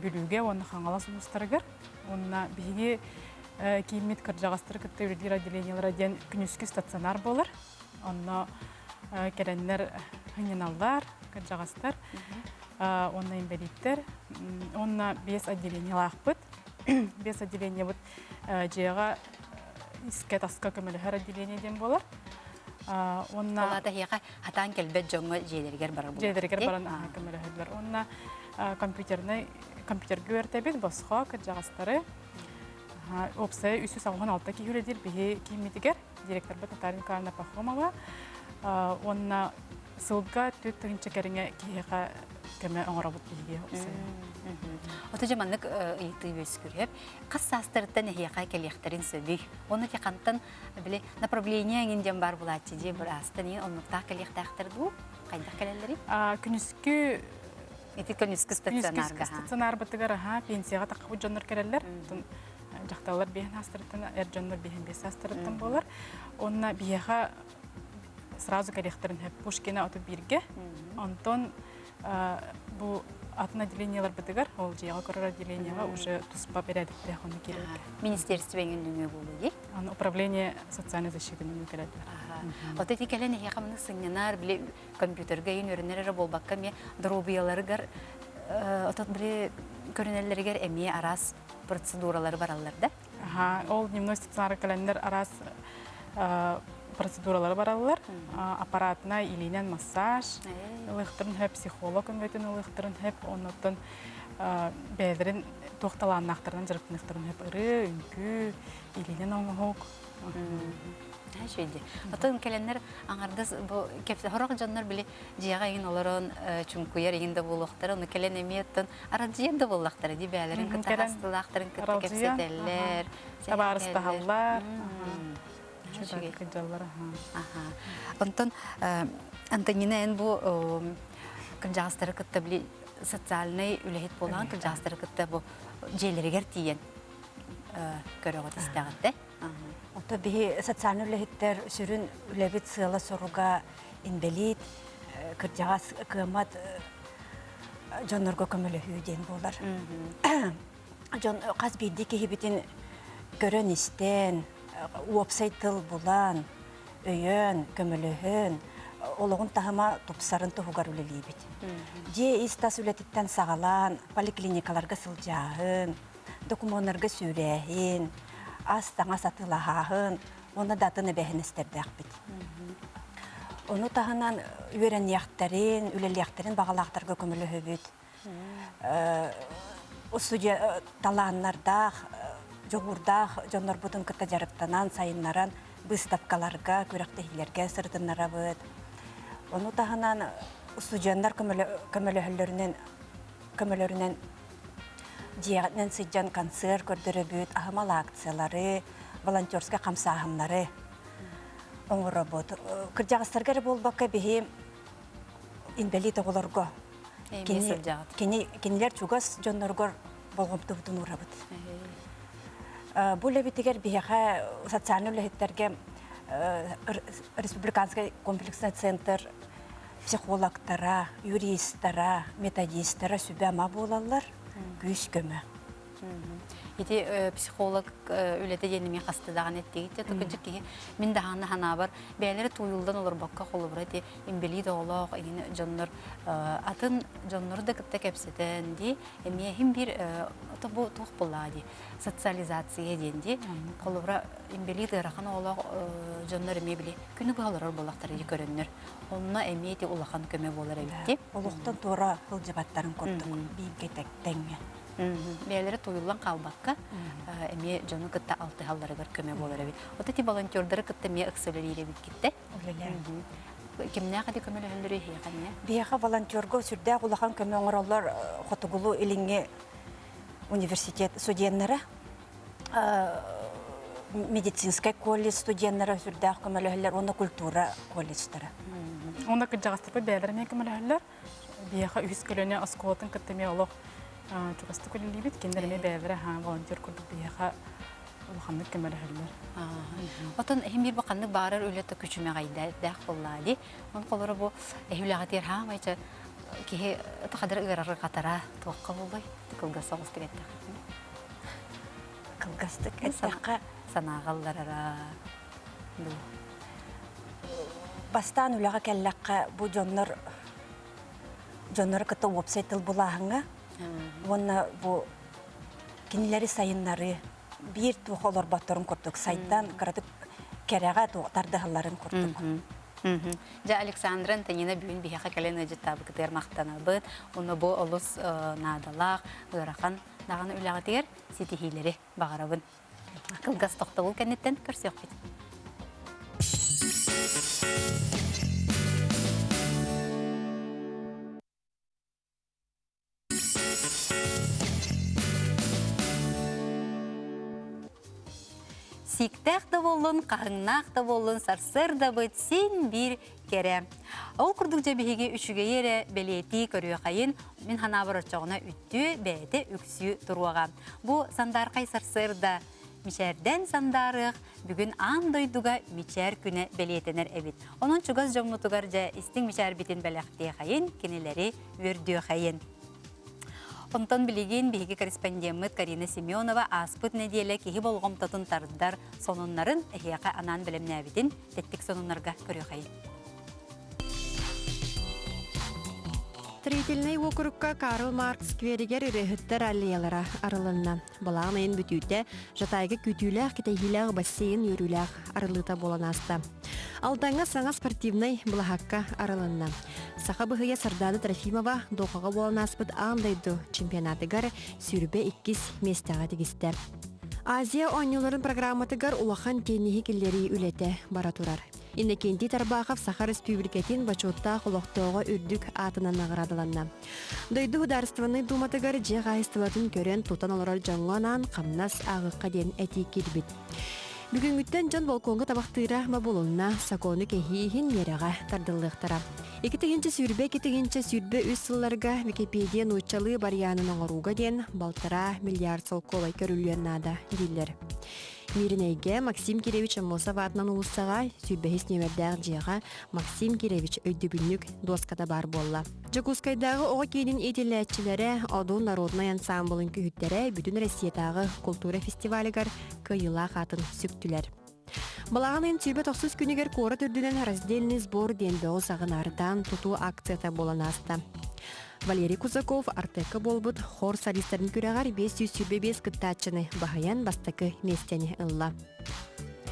Бүлүүгэ уонна Хаҥалас улуустарыгар. Уонна биһиги кииммит кырдьаҕастары кытта үлэлиир отделениелара диэн күнүскү стационар буолар. Онно кэлэннэр сынньаналлар, кырдьаҕастар уонна инбэлииттэр. Уонна биэс отделениелаахпыт. Биэс отделениебыт дьиэҕэ искэ-таска көмөлөһөр отделение диэн буолар. Уонна Ол аата эһиэхэ хатаан кэлбэт дьоҥҥо дьиэлэригэр барар Дьиэлэригэр баран көмөлөһөллөр. Уонна компьютернай компьютерга үөртэбит босхо кырдьаҕастары. Уопсайа 386 киһи үлэлиир биһи кииммитигэр. Директорбыт Наталья Николаевна Пахомова. Уонна сылга 4000 кэриҥэ киһиэхэ көмө оҥоробут биһиги уопсайа. Ото дьэ маннык ыйытыы үөскүрүөп. Хас саастарыттан эһиэхэ кэлиэхтэрин сөбүй? Уонна ти хантан били направление эҥин диэн баар булааччы дии быраастан иин оннуктаах кэлиэхтээхтэр дуу? Хайдах кэлэллэрий? Күнүскү Ити күнүскү стационарга. Стационарбытыгар аха пенсияҕа таххыбыт дьоннор кэлэллэр. Дьахталлар биэһин саастарыттан, эр дьоннор биэһин биэс саастарыттан буолар. Онно биһиэхэ сразу кэлиэхтэрин сөп Пушкина 31-гэ. Онтон бу атын отделениеларбытыгар, ол дьиэҕэ көрөр отделениеҕа уже туспа бэрээдэктээх ону киирэргэ. Министерство эҥин нөҥүө буолуо дии? Аны управление социальной защиты нөҥүө кэлэллэр. Ото ити кэлэн эһиэхэ маны сынньанар, били компьютерга иин үөрэнэр эрэ буолбакка эмиэ доруобуйаларыгар отот били көрүнэллэригэр эмиэ араас процедуралары бараллар да? Аха, ол дневной стационарга кэлэннэр араас процедуралары бараллар. Аппаратына илиинэн массаж ылыахтарын сөп, психолог өҥөтүн ылыахтарын сөп, оннуттан бэйэлэрин туох талааннаахтарынан дьарыктаныахтарын сөп ырыа, үҥкүү, илиинэн оҥоһук. Үчүгэй. Оттон кэлэннэр аҥардас бу сорох дьоннор били дьиэҕэ иҥин олорон чуҥкуйар иҥин да буолуохтара, ону кэлэн эмиэ оттон арадьыйар да буоллахтара дии бэйэлэрин кытта хастылаахтарын кытта кэпсэтэллэр, табаарыстаһаллар. Онтон Антонина эн бу кырдьаҕастары кытта били социальнай үлэһит буолан кырдьаҕастары кытта бу дьиэлэригэр тиийэн көрөҕүт истэҕит да? Ото биһи социальнай үлэһиттэр сүрүн үлэбит сыала-соруга инбэлиит, кырдьаҕас кыаммат дьоннорго көмөлөһүү диэн буолар. Дьон хас биирдии киһибитин көрөн-истэн, уопсай тыл булан, өйөөн, көмөлөһөн, олоҕун таһыма тупсарын туһугар үлэлиибит. Дьиэ ис-тас үлэтиттэн саҕалаан, поликлиникаларга сылдьааһын, докумуоннарга сүүлээһин, ас-таҥас атыылаһааһын уонна да атын эбээһинэстэрдээхпит. Ону таһынан үөрэниэхтэрин, үлэлиэхтэрин баҕалаахтарга көмөлөһөбүт. Судья талааннардаах, дьоҕурдаах дьоннорбутун кытта дьарыктанан, сайыннаран быыстапкаларга, күрэхтэһиилэргэ сырытыннарабыт. Ону таһынан устудьуоннар көмөлөһөллөрүнэн көмөлөрүнэн дьиэҕитинэн сылдьан концерт көрдөрөбүт, аһымал акциялары, волонтерскай хамсааһыннары оҥоробут. Кырдьаҕастарга эрэ буолбакка биһи инбэлиит оҕолорго кини, кини, кинилэр чугас дьонноругар болҕомтобутун уурабыт. Бу үлэбитигэр биһиэхэ социальнай үлэһиттэргэ республиканский комплексный центр психологтара, юристара, методистара сүбэ-ама буолаллар, күүс-көмө. Ити психолог үлэтэ диэн эмиэ хаста даҕаны эттигит токучу киһи мин даҕаны ханаабар бэйэлэрэ тууйуллан олорбокко холобура ити инбэлиит оҕолоох иһин дьоннор атын дьоннору да кытта кэпсэтэн дии эмиэ иһин биир бу туох буоллаҕа дии социализация диэн дии холобура инбэлиит ыарахан оҕолоох дьоннор эмиэ били күнү быһа олорор буоллахтара дии көрөннөр Онно эмиэ ити улахан көмө буолар эбит дии. Олохтон туора сылдьыбаттарын курдук бииргэ тэҥҥэ. Бэйэлэрэ тууйуллан хаалбакка эмиэ дьону кытта алтыһалларыгар көмө буолар эбит. Вот эти волонтердары кытта эмиэ ыкса үлэлиир эбиккит да? Кимнээх эти көмөлөһөллөрүй эһиэхэ эмиэ? Биһиэхэ волонтерга сүрдээх улахан көмө оҥороллор Хотугулуу Илиҥҥи университет студеннара. медицинскэй колледж студеннара сүрдээх көмөлөһөллөр уонна культура колледжтара. Уонна кырдьаҕастарбыт бэйэлэрэ эмиэ көмөлөһөллөр. Биһиэхэ үһүс көлүөнэ оскуолатын кытта эмиэ олох чугастык үлэлиибит. Кинилэр эмиэ бэйэлэрэ волонтер курдук биһиэхэ улаханнык көмөлөһөллөр. Отон эһим биир бу ханнык баарар үлэтэ күчүмэҕэйдээх буоллаа дии. Он холоро бу эһи үлэҕитигэр хаамайча киһи тахадыр ыарары хатара туохха буолуй? Кылгас соҕустук эттэххитинэ. Кылгастык эттэххэ санааҕалларара дуу. Бастаан үлэҕэ кэллэххэ бу дьоннор дьоннору кытта уопсай тыл булааһыҥҥа уонна бу кинилэри сайыннарыы биир туох олорботторун курдук сайдан кыратык кэрэҕэ тардыһалларын курдук. Дьэ, Александра Антонина бүгүн биһиэхэ кэлэн ыалдьыттаабыкытыгар махтанабыт. Уонна бу олус наадалаах, ыарахан даҕаны үлэҕитигэр ситиһиилэри баҕарабын. Кылгас тохтобул кэнниттэн көрсүөхпүт. Сииктээх да буоллун, хаһыҥнаах да буоллун, сарсыардабыт син биир кэрэ. Ол курдук дьэ биһиги үчүгэйи эрэ бэлиэтии көрүөхайын, мин санаабар оччоҕуна үттүө, бэйэтэ үксүү туруоҕа. Бу сандаархай сарсыарда мичээрдэн сандаарыах, бүгүн аан дойдуга мичээр күнэ бэлиэтэнэр эбит. Онон чугас дьоммутугар дьэ истиҥ мичээрбитин бэлэхтиэхэйин, кинилэри үөрдүөхэйин. Онтон билигин биһиги корреспондеммыт Карина Семенова ааспыт нэдиэлэ киһи болҕомтотун тардар сонуннарын эһиэхэ анаан бэлэмнээбитин тэттик сонуннарга көрүөхэйин. Строительнай уокурукка Карл Маркс скверигэр ырыаһыттар аллеялара арылынна. Балаҕан ыйын бүтүүтэ Жатайга күүтүүлээх кэтэһиилээх бассейн үөрүүлээх арыллыыта буолан ааста. Алдаҥҥа саҥа спортивнай былаһаакка арылынна. Саха быһыйа Сардаана Трофимова Дохаҕа буолан ааспыт аан дойду чемпионатыгар 22 миэстэҕэ тигистэ. Азия оонньууларын программатыгар улахан тенниһи киллэрии үлэтэ бара турар. Иннокентий Тарбахов Саха Республикатын бочуоттаах олохтооҕо үрдүк аатынан наҕараадаланна. Дойду Судаарыстыбаннай Дууматыгар дьиэ хаһаайыстыбатын көрөн тутан олорор дьоҥҥо анаан хамнас ааҕыахха диэн этии киирбит. Бүгүҥҥүттэн дьон болкуоҥҥа табахтыыра бобулунна, сокуону кэһии иһин миэрэҕэ тардыллыахтара. 2022-2023 сылларга Википедия нууччалыы барыйаанын оҥорууга диэн балтараа миллиард солкуобай көрүллүөн наада дииллэр. Мииринэйгэ Максим Киревич Аммосов аатынан уулуссаҕа 25 нүөмэрдээх дьиэҕэ Максим Киревич өйдөбүнньүк дуоската баар буолла. Дьокуускайдааҕы оҕо киинин иитиллээччилэрэ Одун народнай ансаамбылын күһүттэрэ Бүтүн Россиятааҕы култуура фестивалыгар кыайыылаах аатын сүктүлэр. Балаҕан ыйын 29 күнүгэр куорат үрдүнэн раздельный сбор диэн бөҕү саҕынаардаан тутуу акцията буолан ааста. Валерий Кузаков Артекка буолбут хор солистарын күрэҕэр 525 кыттааччыны баһыйан бастакы миэстэни ылла.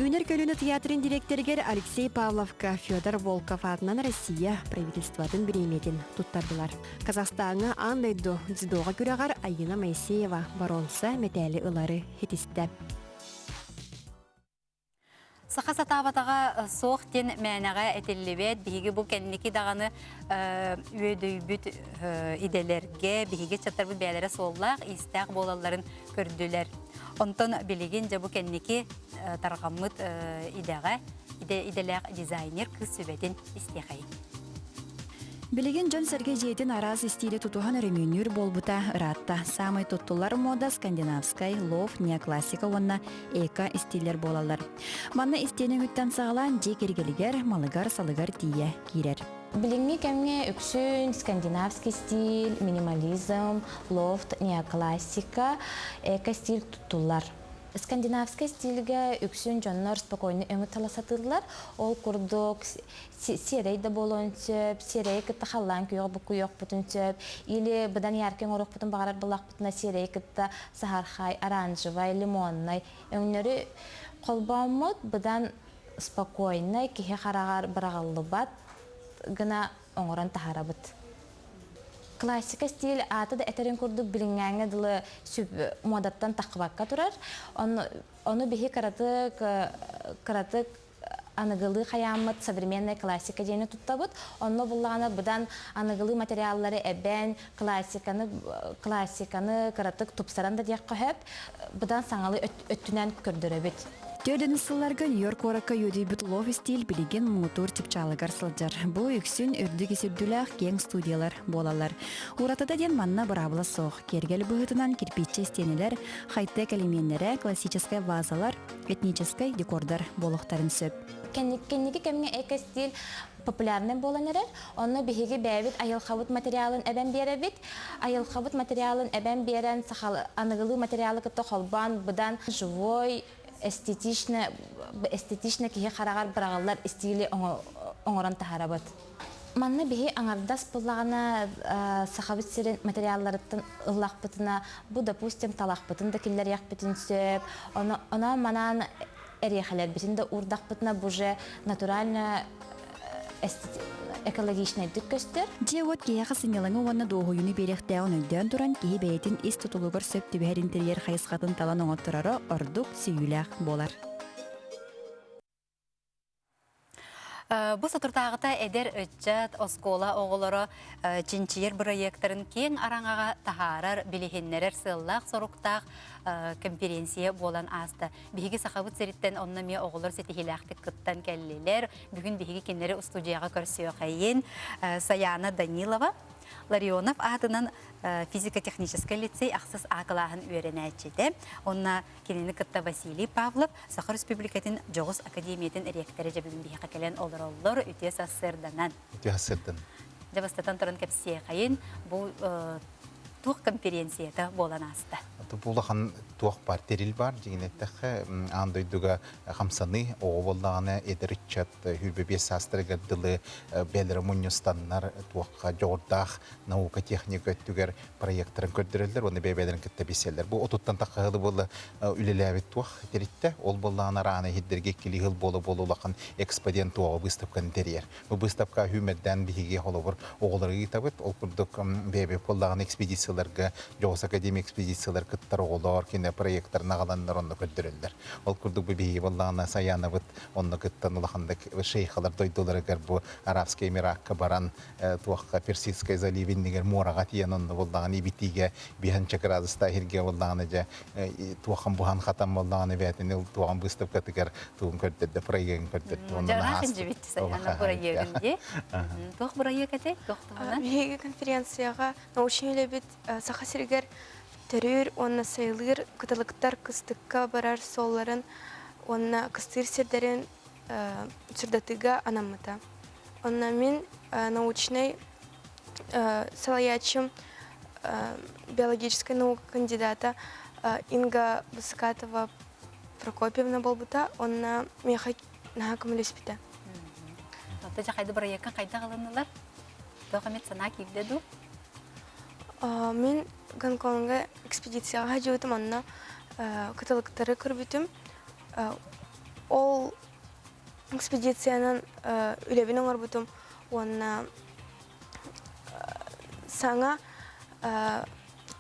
Үүнэр көлүөнэ театрын дириэктэригэр Алексей Павловка Федор Волков аатынан Россия правительствотын бириэмийэтин туттардылар. Казахстаҥҥа аан дойду дзюдоҕа күрэҕэр Айына Моисеева боруонса мэтээли ылары ситистэ. Саха сатаабатаҕа суох диэн мээнэҕэ этиллибэт. Биһиги бу кэнники даҕаны үөдөйбүт идэлэргэ биһиги ыччаттарбыт бэйэлэрэ суоллаах, иистээх буолалларын көрдүлэр. Онтон билигин дьэ бу кэнники тарҕаммыт идэҕэ идэлээх дизайнер кыыс сүбэтин истиэхэйин. Билигин дьон-сэргэ дьиэтин араас истиили тутуһан өрөмүөннүүр буолбута ыраатта. Саамай туттуллар мода скандинавскай, лофт, неоклассика уонна эко истииллэр буолаллар. Манна истиэнэ өҥүттэн саҕалаан дьиэ кэргэлигэр, малыгар-салыгар тиийэ киирэр. Билиҥҥи кэмҥэ үксүн скандинавский стиль, минимализм, лофт, неоклассика, эко-стиль туттуллар. Скандинавскай стильгэ үксүн дьоннор спокойно өҥү тала сатыыллар. Ол курдук сиэрэй да буолуон сөп, сиэрэйи кытта халлаан күөҕэ буккуйуохпутун сөп, или быдан яркий оҥоруохпутун баҕарар буоллахпытына сиэрэйи кытта саһархай, оранжевай, лимоннай өҥнөрү холбооммут быдан спокойнай, киһи хараҕар быраҕыллыбат гына оҥорон таһаарабыт. Классика стиль аата да этэрин курдук билиҥҥээҥҥэ дылы сүп муодаттан таххыбакка турар. Ону, ону биһи кыратык кыратык аныгылыы хайааммыт современная классика диэни туттабыт. Онно буллаҕына быдан аныгылыы материаллары эбэн, классиканы классиканы кыратык тупсаран да диэххэ сөп. Быдан саҥалыы өттүнэн көрдөрөбүт. Төрдүн сылларга Нью-Йорк куоракка үөдүйбүт лофт стиль билигин муҥутуур чыпчаалыгар сылдьар. Бу үксүн үрдүк ис үрдүлээх киэҥ студиялар буолаллар. Уратыта диэн манна быраабыла суох. Киэргэл быһыытынан кирпииччэ истиэнэлэр, хай-тек элеменнэрэ, классическай вазалар, этническэй декордар буолуохтарын сөп. Кэнники кэмҥэ эко-стиль популярный буолан эрэр. Онно биһиги бэйэбит айылҕабыт материалын эбэн биэрэбит. Айылҕабыт материалын эбэн биэрэн, аныгылыы материалы кытта холбоон быдан живой, эстетично, эстетично киһи хараҕар быраҕыллар истиили оҥорон таһаарабыт. Манна биһи аҥардас буллаҕына Сахабыт сирин материалларыттан ыллахпытына, бу, допустим, талахпытын да киллэриэхпитин сөп. Онон манаан эриэхэлэрбитин да уурдахпытына бу уже натурально экологичнайдык көстөр. Дьиэ-уот киһиэхэ сынньалаҥы уонна дуоһуйууну биэриэхтээҕин өйдөөн туран, киһи бэйэтин ис тутулугар сөп түбэһэр интерьер хайысхатын талан оҥоттороро ордук сүүйүүлээх буолар. Бу соторутааҕыта эдэр ыччат, оскуола оҕолоро чинчийэр бырайыактарын киэҥ араҥаҕа таһаарар, билиһиннэрэр сыаллаах-соруктаах конференция буолан ааста. Биһиги Сахабыт сириттэн онно эмиэ оҕолор ситиһиилээхтик кыттан кэллилэр. Бүгүн биһиги кинилэри устудьуйаҕа көрсүөхэйин. Саяна Данилова, Ларионов аатынан физико-техническэй лицей ахсыс А кылааһын үөрэнээччитэ. Онно кинини кытта Василий Павлов, Саха Республикатын Дьоҕус академиятын ректора дьэ бүгүн биһиэхэ кэлэн олороллор. Үтүө сарсыарданан. Үтүө сарсыардан. Дьэ бастатан туран кэпсиэхэйин бу туох конференцията буолан ааста? Бу улахан туох бар тэрил бар дьиҥин эттэххэ аан дойдуга хамсаныы оҕо буоллаҕына эдэр ыччат сүүрбэ биэс саастарыгар дылы бэйэлэрэ мунньустаннар туохха дьоҕурдаах наука техника өттүгэр проекттарын көрдөрөллөр уонна бэйэ-бэйэлэрин кытта билсэллэр. Бу отуттан тахха сылы буолла үлэлээбит туох тэрилтэ ол буоллаҕына араана иһирдэргэ иккилии сыл буола-буола улахан экспо диэн туоҕа выставканы тэрийэр. Бу быыстапка сүүмэрдээн биһиги холобур оҕолору ыытабыт. Ол курдук бэйэбит буоллаҕына экспедицияларга, Дьоҕус академия экспедициялар кыттар оҕолор кинэ проекттарын аҕаланнар онно көрдөрөллөр. Ол курдук бу биһиги буоллаҕына Саянабыт онно кыттан улаханнык шейхалар дойдуларыгар бу Арабскай Эмиракка баран туохха Персидскай залив иннигэр муораҕа тиийэн онно буоллаҕына ибитиигэ биһанча градустаах иһиргэ буоллаҕына дьэ туохан буһан хатан буоллаҕына бээтин туохан быыстапкатыгар тугун көрдөрдө проегын көрдөрдө онно Дьараах инжибит Сайана бырайыагын дии. Туох бырайыак этэй? Туох туһунан? Биһиги конференцияҕа научнай үлэбит Саха сиригэр төрүүр уонна сайылыыр кыталыктар кыстыкка барар суолларын уонна кыстыыр сирдэрин сырдатыыга анаммыта. Онно мин научнай салайааччым биологическай наука кандидата Инга Высокатова Прокопьевна буолбута. Онно миэхэ наһаа көмөлөспүтэ. Оттон дьэ хайда бырайыаккын хайдах ылыннылар? Туох эмит санаа киирдэ дуу? Мин Гонконга экспедицияҕа сылдьыбытым, онно кыталыктары көрбүтүм. Ол экспедициянан үлэбин оҥорбутум уонна саҥа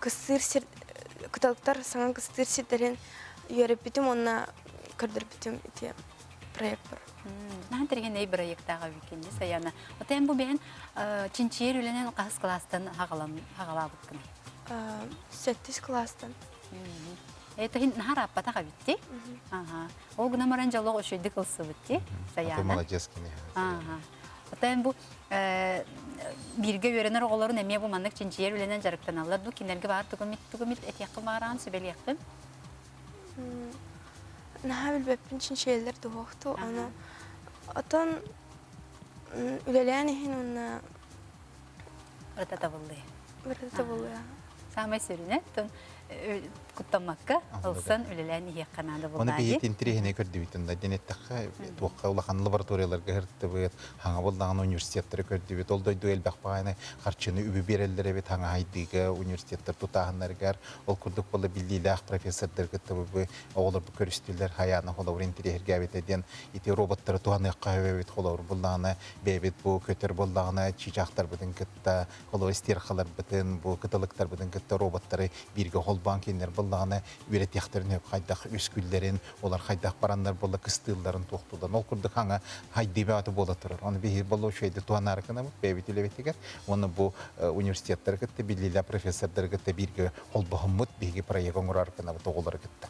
кыстыыр сир кыталыктар саҥа кыстыыр сирдэрин үөрэппитим уонна көрдөрбүтүм ити проект бар. Наһаа интэриэһинэй бырайыактаах эбиккин дии Саяна. Оттон эн бу бэйэн чинчийэр үлэнэн хаһыс кылаастан хаҕалаабыккыный? Сэттис кылаастан. Это наһаа ырааппатах эбит дии. Ол гынан баран дьоллоох үчүгэйдик ылсыбыт дии Саяна. Молодец кини. Оттон бу бииргэ үөрэнэр оҕолорун эмиэ бу маннык чинчийэр үлэнэн дьарыктаналлар дуу кинилэргэ баар тугу тугу этиэххин баҕараҕын сүбэлиэххин? Наһаа билбэппин чинчийэллэр туһуохту аны отон үлэлээн иһин уонна Барыта табыллыы. Барыта табыллыы. Саамай сүрүнэ, оттон куттаммакка ылсан үлэлээн иһиэххэ наада Оны буоллаа биһи интириэһинэй көрдүбүт да диэн эттэххэ туохха улахан лабораторияларга сырыттыбыт, хаҥа буоллаҕына университеттары көрдүбүт. Ол дойду элбэх баҕайыны харчыны үбү биэрэллэр эбит хаҥа хайдыыга университеттар тутааһыннарыгар. Ол курдук буолла биллиилээх профессордар кытта бу оҕолорбут көрүстүлэр. Хайаана холобур интириэһиргээбитэ диэн ити роботтары туһаныахха эбит холобур буллаҕына бэйэбит бу көтөр буоллаҕына чыычаахтарбытын кытта холобур стерхаларбытын бу кыталыктарбытын кытта роботтары бииргэ холбоон кинилэр буоллаҕына үөрэтиэхтэрин сөп хайдах үскүллэрин олор хайдах бараннар буолла кыстыылларын туохтуулларын ол курдук хаҥа хайдыы бөҕөтө буола турар ону биһиги буолла үчүгэйдик туһанаары гынабыт бэйэбит үлэбитигэр уонна бу университеттары кытта биллиилээх профессордары кытта бииргэ холбоһуммут биһиги проект оҥорор гынабыт оҕолору кытта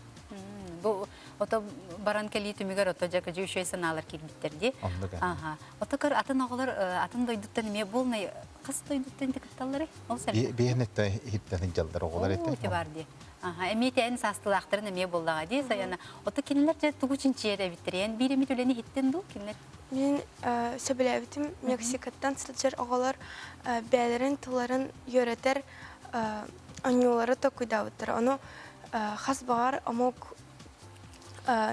Бу. Ото баран кэлии түмүгэр ото дьэ үчүгэй санаалар киирбиттэр дии. Оннук. Аха. Ото көр атын оҕолор атын дойдуттан эмиэ буолнай хас дойдуттан кытталларый? Ол сэргэ. Биһэнеттен иһиттен дьаллар оҕолор этэ. Оо, бар дии. Аха, эмиэ тээн саастылаахтарын эмиэ буоллаҕа дии Саяна. Ото кинилэр дьэ тугу чинчийэр эбиттэр? Эн биир эмит үлэни иһиттин дуу кинилэр? Мин сөбүлээбитим Мексикаттан сылдьар оҕолор бэйэлэрин тылларын үөрэтэр оонньуулары толкуйдаабыттар. Ону хас баҕар омук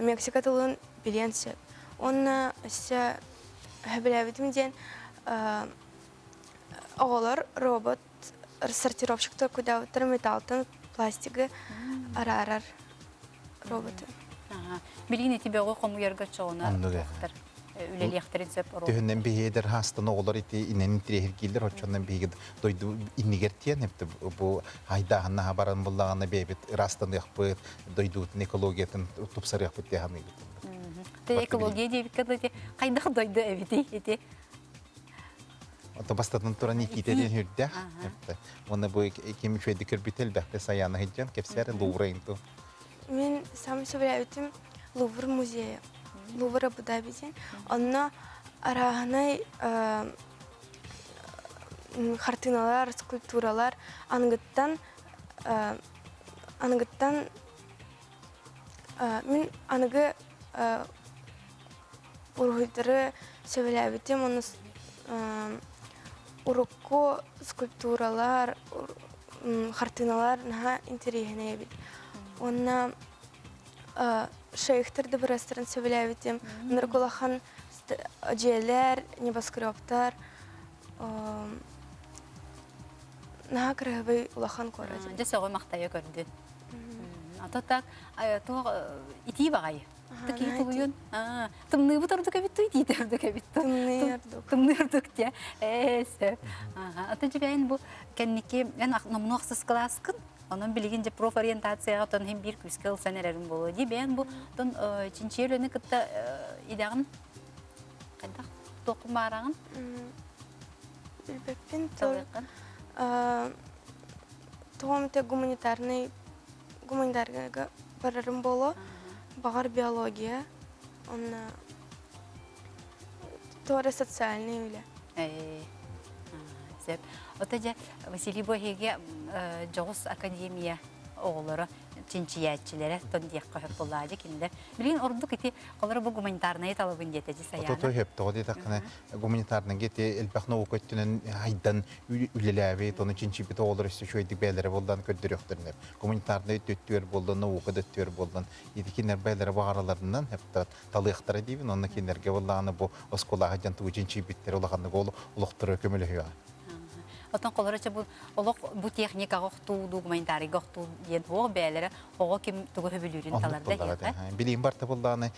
Мексика тылын билиэн сөп. Уонна өссө сөбүлээбитим диэн оҕолор робот сортировщик толкуйдаабыттар металлтан пластигы араарар роботы. Билигин ити бөҕү хомуйарга чоҕуна үлэлиэхтэрин сөп Түһүнэн биһиэдэр хаастан оҕолор ити инэн интириэһиргииллэр оччонон биһиги дойду иннигэр тиэн эпти бу хайдааһыннаһа баран буллаҕына бэйэбит ыраастаныахпыт дойдубутун экологиятын тупсарыахпыт диye саныыбыт. Те экология диэбиккэ дылы хайдах дойду эбитий ити? Ото бастатан туран итиитэрин үрдэх. Уонна бу ким үчүгэйдик көрбүтэ элбэхтэ Саяна сылдьан кэпсээр Лувра инту. Мин саамай сөбүлээбитим Лувр музейа. Лувр Абу-Даби диэн. Онно арааһынай хартыыналар, скульптуралар аныгыттан аныгыттан мин аныгы уруһуйдары сөбүлээбитим уонна урукку скульптуралар, хартыыналар наһаа интэриэһинэй эбит. Уонна шейхтэр дыбарыастарын сөбүлээбитим. Ынырык улахан дьиэлэр, небоскребтар наһаа кыраһыбай улахан куорат. Дьэ сөҕө махтайа көрдүн. Ато так туох итии баҕайы. Киһи тулуйун. Тымныыбыт ордук эбит туу итиитэ ордук эбит туу. Тымныы ордук. Тымныы ордук диэ. Ээ сөп. Ата дьүбэйин бу кэнники эн номнуо ахсыс кылааскын Онон билигин дьэ профориентацияҕа тон иһин биир күүскэ ылсан эрэрим буолуо дии. Бэйэн бу тон чинчийэр үлэни кытта идэҕин хайдах туоххун баараҕын? Билбэппин Тоҕом ите гуманитарный гуманитарныйга барарым буолуо. Баҕар биология, онно туора социальный үлэ. Сөп. Ото дьэ Василий Бохиге дьоҕус академия оҕолоро чинчийээччилэрэ тон диэххэ сөп буоллаадьы кинилэр. Билигин ордук ити холоро бу гуманитарнайы талабын диэтэ дьи Саяна. Ото хөп тоҕо диэтэххинэ гуманитарныйга ити элбэх наука өттүнэн хайдан үлэлээбит, ону чинчийбит оҕолор өссө үчүгэйдик бэйэлэрэ буоллан көрдөрүөхтэрин гуманитарнай өттүгэр буоллун, наука да өттүгэр буоллун, ити кинилэр бэйэлэрэ баҕараларынан талыахтара диибин, онно кинилэргэ буоллаҕына бу оскуолаҕа дьон тугу чинчийбиттэрэ улаханнык олохторо көмөлөһүөҕэ. Отон холороча бу олох бу техникаҕа охтуу дуу гуманитарийга охтуу диэн туох бэйэлэрэ оҕо ким тугу сөбүлүүрүн талар да Билиим барта буоллаҕына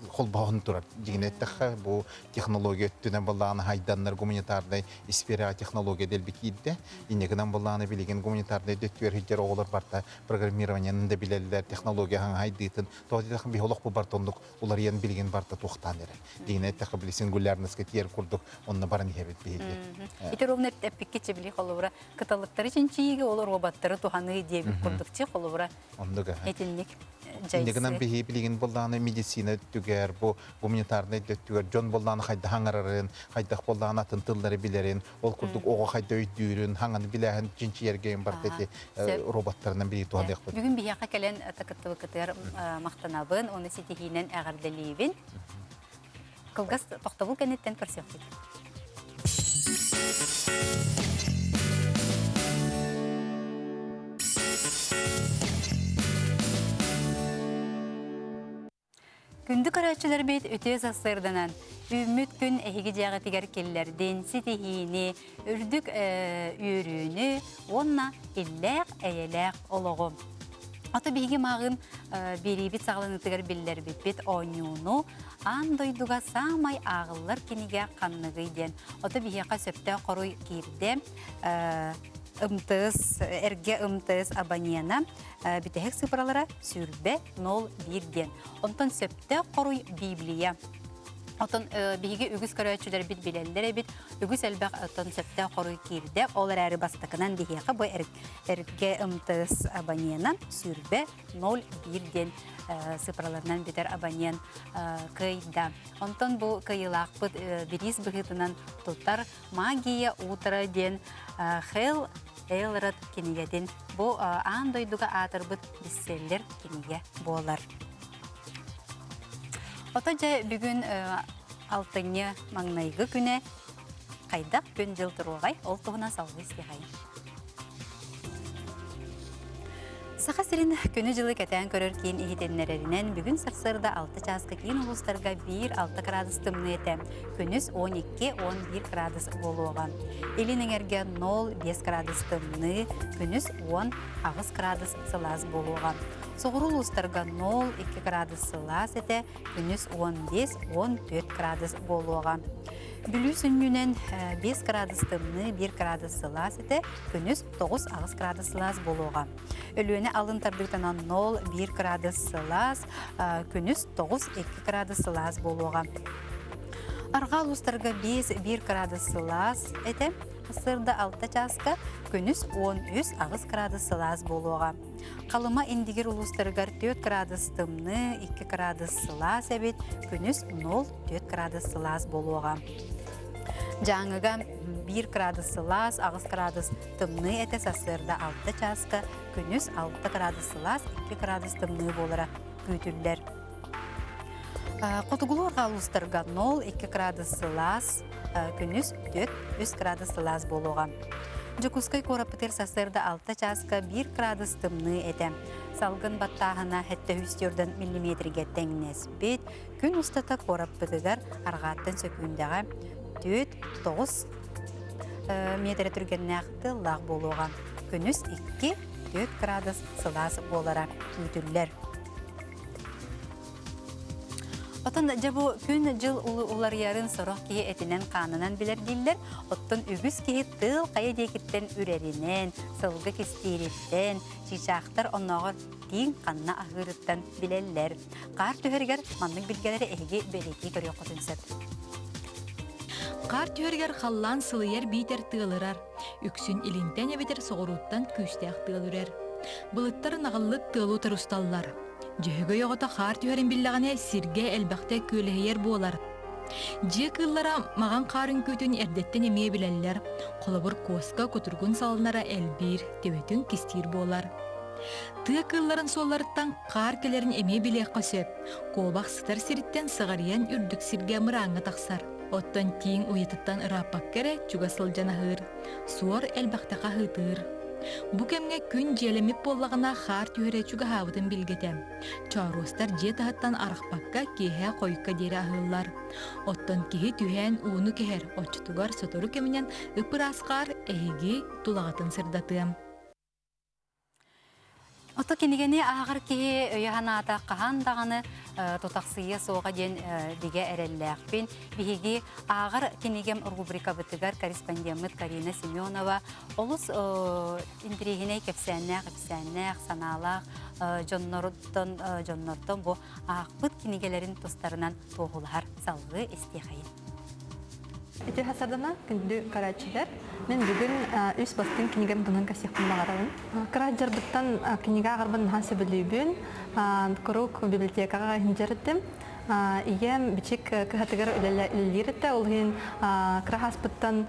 холбоһон турар. Дьиҥинэ эттэххэ бу технология өттүнэн буоллаҕына хайданнар гуманитарнай сфераҕа технология дэлби киирдэ. Инньэ гынан буоллаҕына билигин гуманитарнай өттүгэр сылдьар оҕолор барта программированиены да билэллэр, технология хаҥа хайдыытын. Тоҕо диэтэххэ биһи олох бу барта оннук уларыйан билигин барта туохтаан эрэр. Дьиҥинэ эттэххэ били сингулярностька тиийэр курдук онно баран иһэбит биһиги. Ити ровно эппиккэ били холобура кыталыктары чинчийиигэ ол роботтары туһаныы диэбит курдук чи холобура Оннуга. Этинник Иннигинэн биһи билигин буллааны медицина өттүгэр, бу гуманитарнай өттүгэр дьон буллааны хайдах аҥарарын, хайдах буллааны атын тыллары билэрин, ол курдук оҕо хайда өйдүүрүн, хаҥаны билээһин чинчийэргэ барта ити роботтарынан бии туһаныахпыт. Бүгүн биһиэхэ кэлэн такыттыбыкытыгар махтанабын, уонна ситиһиинэн эҕэрдэлиибин. Кылгас тохтобул кэнниттэн көрсүөхпүт. Күндү көрөөччүлэрбит үтүө сарсыарданан үүммүт күн эһиги дьиэҕитигэр киллэрдин, ситиһиини, үрдүк үөрүүнү уонна иллээх-эйэлээх олоҕу. Ото биһиги мааҕын биэриибит саҕаланыытыгар биллэрбиппит оонньууну аан дойдуга саамай ааҕыллар кинигэ ханныгый диэн. Ото биһиэхэ сөптөөх хоруй киирдэ. МТС, эргэ МТС абонена бүтэһик сыыпаралара сүүрбэ 01 диэн. Онтон сөптөөх хоруй Библия. Отон биһиги үгүс көрөөччүлэрбит билэллэр эбит, үгүс элбэх отон сөптөөх хоруй киирдэ. Ол эрээри бастакынан биһиэхэ бу эргэ МТС абонена сүүрбэ 01 диэн цифраларынан бүтэр абонент кыайда. Онтон бу кыайыылаахпыт бириис быһыытынан тутар «Магия утра» диэн Хелл Элрод кинигэтин бу аан дойдуга аатырбыт бестселлер кинигэ буолар. Ото дьэ бүгүн алтынньы маҥнайгы күнэ хайдах күн-дьыл туруоҕай, ол туһунан салгыы истиэхэйин. Саха сирин күнү-дьылы кэтээн көрөр киин иһитиннэрэринэн, бүгүн сарсыарда 6 чааска киин улуустарга 1-6 градус тымныы этэ. Күнүс 12-11 градус буолуоҕа. Илин эҥэргэ 0-5 градус тымныы, күнүс 10-8 градус сылаас буолуоҕа. Соҕуруу улуустарга 0-2 градус сылаас этэ, күнүс 15-14 градус буолуоҕа. Бүлүү сүнньүнэн 5 градус тымныы, 1 градус сылаас этэ, күнүс 9-8 градус сылаас буолуоҕа. Өлүөнэ алын тардыытынан 0-1 градус сылаас, күнүс 9-2 градус сылаас буолуоҕа. Арҕаа улуустарга 5-1 градус сылаас этэ, сырда 6 чааска, күнүс 13-8 градус сылаас буолуоҕа. Халыма Индигир улуустарыгар 4 градус тымныы, 2 градус сылаас эбит, күнүс 0-4 градус сылаас буолуоҕа. Дьааҥыга 1 градус сылаас, 8 градус тымныы этэ сарсыарда 6 чааска, күнүс 6 градус сылаас, 2 градус тымныы буолара күүтүллэр. Хотугулуу арҕаа улуустарга 0-2 градус сылаас, күнүс 4-3 градус сылаас буолуоҕа. Дьокуускай куораппытыгар сарсыарда 6 чааска 1 градус тымныы этэ. Салгын баттааһына 704 миллиметргэ тэҥнэспит. Күн устата куораппытыгар арҕааттан сөкүүндэҕэ 4-9 миэтэрэ түргэннээх тыаллаах буолуоҕа. Күнүс 2-4 градус сылаас буолара күүтүллэр. Оттон дьэ бу күн-дьыл уларыйарын сорох киһи этинэн-хаанынан билэр дииллэр. Оттон үгүс киһи тыал хайа диэкиттэн үрэринэн, сылгы кистиириттэн, чыычаахтар оннооҕор тииҥ ханна аһыырыттан билэллэр. Хаар түһэригэр маннык билгэлэри эһиги бэлиэтии көрүөххүтүн сөп. Хаар түһэригэр халлаан сылыйар биитэр тыалырар. Үксүн илинтэн эбэтэр соҕурууттан күүстээх тыал үрэр. Былыттар наҕыллык тыалы утары усталлар. Дьөһөгөй оҕото хаар түһэрин биллэҕинэ сиргэ элбэхтэ күөлэһийэр буолар. Дьиэ кыыллара маҕан хаар үҥкүүтүн эрдэттэн эмиэ билэллэр. Холобур, куоска кутургун салынара элбиир, төбөтүн кистиир буолар. Тыа кыылларын суолларыттан хаар кэлэрин эмиэ билиэххэ сөп. Куобах сытар сириттэн сыҕарыйан үрдүк сиргэ мырааҥҥа тахсар. Оттон тииҥ уйатыттан ырааппакка эрэ чугас сылдьан аһыыр. Суор элбэхтэ хаһыытыыр. Бу кэмҥэ күн дьиэлэммит буоллаҕына хаар түһэрэ чугаһаабытын билгэтэ. Чооруостар дьиэ таһыттан арахпакка киэһэ хойукка диэри аһыыллар. Оттон киһи түһээн ууну кэһэр, оччотугар сотору кэминэн ып-ыраас хаар эһиги тулаҕытын сырдатыа. Ото кинигэни ааҕар киһи өйө-санаата хаһан даҕаны тутахсыйыа суоҕа диэн бигэ эрэллээхпин. Биһиги ааҕар кинигэм рубрикабытыгар корреспондеммыт Карина Семенова олус интэриэһинэй кэпсээннээх, ипсээннээх, санаалаах дьоннортон, дьоннортон бу аахпыт кинигэлэрин тустарынан туоһулаһар салгыы истиэхэйин. Ити хасардана күндү көрөөччүлэр, мин бүгүн үс бастыҥ кинигэм туһунан кэпсиэхпин баҕарабын. Кыра дьарбыттан кинигэ ааҕарбын наһаа сөбүлүүбүн. Куруук библиотекаҕа иһиндьэр этим. Ийэм бичик кыһатыгар үлэлиир этэ, ол иһин кыра хааспыттан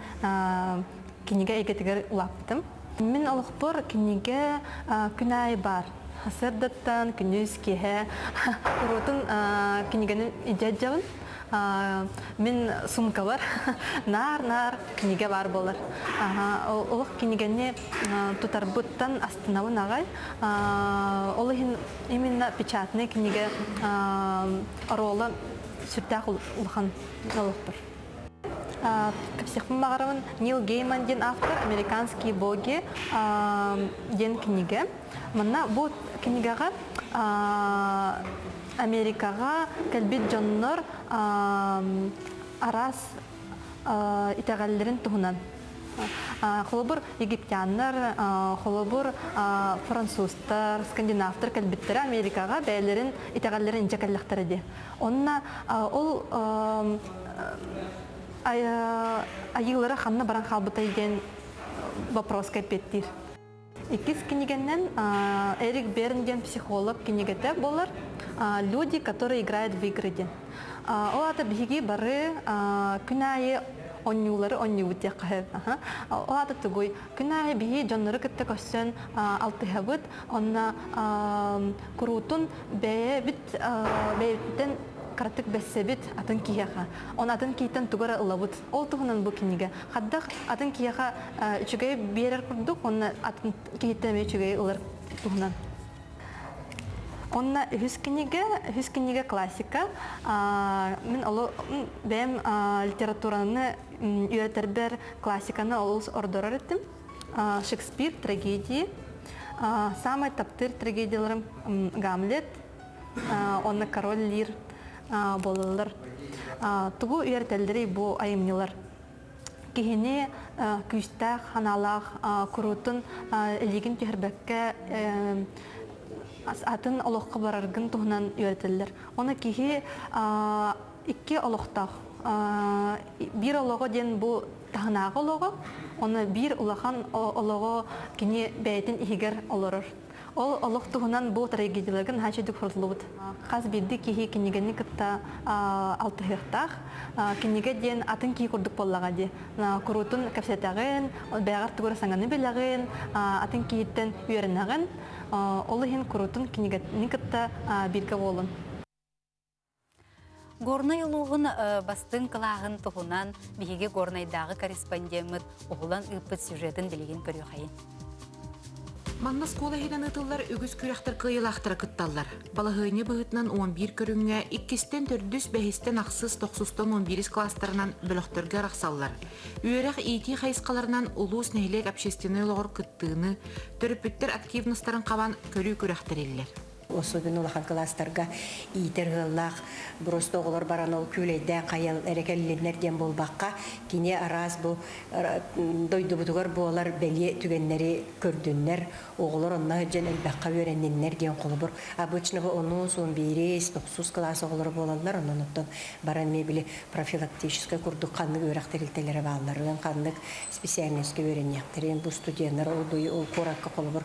кинигэ эйгэтигэр улааппытым. Мин олохпор кинигэ күн аайы баар. Сарсыардаттан күнүс, киэһэ куруутун кинигэни илдьэ сылдьабын. Мин суумкабар наар-наар кинигэ баар буолар. Олох кинигэни тутарбыттан астынабын аҕай. Ол иһин именно печатный кинигэ оруола сүрдээх улахан олохпор. Кэпсиэхпин баҕарабын Нил Гейман диэн автор «Американские боги» диэн кинигэ. Манна бу кинигэҕэ Америкаҕа кэлбит дьоннор араас итэҕэллэрин туһунан. Холобур, египтяннар, холобур, французтар, скандинавтар кэлбиттэрэ Америкаҕа бэйэлэрин итэҕэллэрин инчэ кэллэхтэрэ дии. Онно ол айыылара ханна баран хаалбытай диэн вопроска эппиэттиир. Иккис кинигэннэн Эрик Берн диэн психолог кинигэтэ буолар «Люди, которые играют в игры» диэн. Ол аата биһиги бары күн аайы онньуулары онньуубут диэххэ сөп. Ол аата тугуй? Күн аайы биһи дьоннору кытта көрсөн алтыһабыт, онно куруутун бэйэбит бэйэбититтэн кыратык бэссэбит атын киһиэхэ. Он атын киһиттэн тугу эрэ ылабыт. Ол туһунан бу кинигэ. Хаддах атын киһиэхэ үчүгэй биэрэр курдук, уонна атын киһиттэн эмиэ үчүгэй ылар туһунан. Онно үһүс кинигэ, үһүс кинигэ классика. Мин олу бэйэм литератураны үөрэтэрбэр классиканы олус ордорор этим. Шекспир трагедии. Самай таптыыр трагедияларым Гамлет, онно Король Лир буолаллар. Тугу үөрэтэллэрий бу айымньылар? Киһини күүстээх, ханаалаах куруутун илиигин түһэрбэккэ атын олоххо бараргын туһунан үөрэтэллэр. Ону киһи икки олохтоох. Биир олоҕо диэн бу таһынааҕы олоҕо, ону биир улахан олоҕо кини бэйэтин иһигэр олорор. Ол олох туһунан бу трагедияларга наһаа үчүгдүк суруллубут. Хас биирдии киһи кинигэни кытта алтыһыахтаах. Кинигэ диэн атын киһи курдук буоллаҕа дии. Куруутун кэпсэтэҕин, бэйэҕэр тугу эрэ саҥаны билэҕин, атын киһиттэн үөрэнэҕин. Ол иһин куруутун кинигэни кытта бииргэ буолун. Горнай улууһун бастыҥ кылааһын туһунан биһиги Горнайдааҕы корреспондеммыт уһулан ыыппыт сюжетын билигин көрүөхэйин. Манна оскуола иһинэн ыытыллар үгүс күрэхтэр кыайыылаахтара кытталлар. Балаһыанньа быһыытынан 11 көрүҥҥэ иккистэн төрдүс, бэһистэн ахсыс, тохсустан 11 кылаастарынан бөлөхтөргө арахсаллар. Үөрэх, иитии хайысхаларынан улуус, нэһилиэк общественнай олоҕор кыттыыны, төрөппүттэр активностарын хабан көрүү күрэх тэриллэр. Особенно улахан кылаастарга иитэр ыаллаах просто оҕолор баран ол күүлэйдээн хайал эрэ кэллиннэр диэн буолбакка, кини араас бу дойдубутугар буолар бэлиэ түгэннэри көрдүннэр, оҕолор онно сылдьан элбэххэ үөрэнниннэр диэн холобур обычного онус, он биирис, тохсус кылаас оҕолоро буолаллар, онон оттон баран эмиэ били профилактическай курдук ханнык үөрэх тэрилтэлэрэ баалларын, ханнык специальноска үөрэниэхтэрин, бу студеннар ол ол куоракка холобур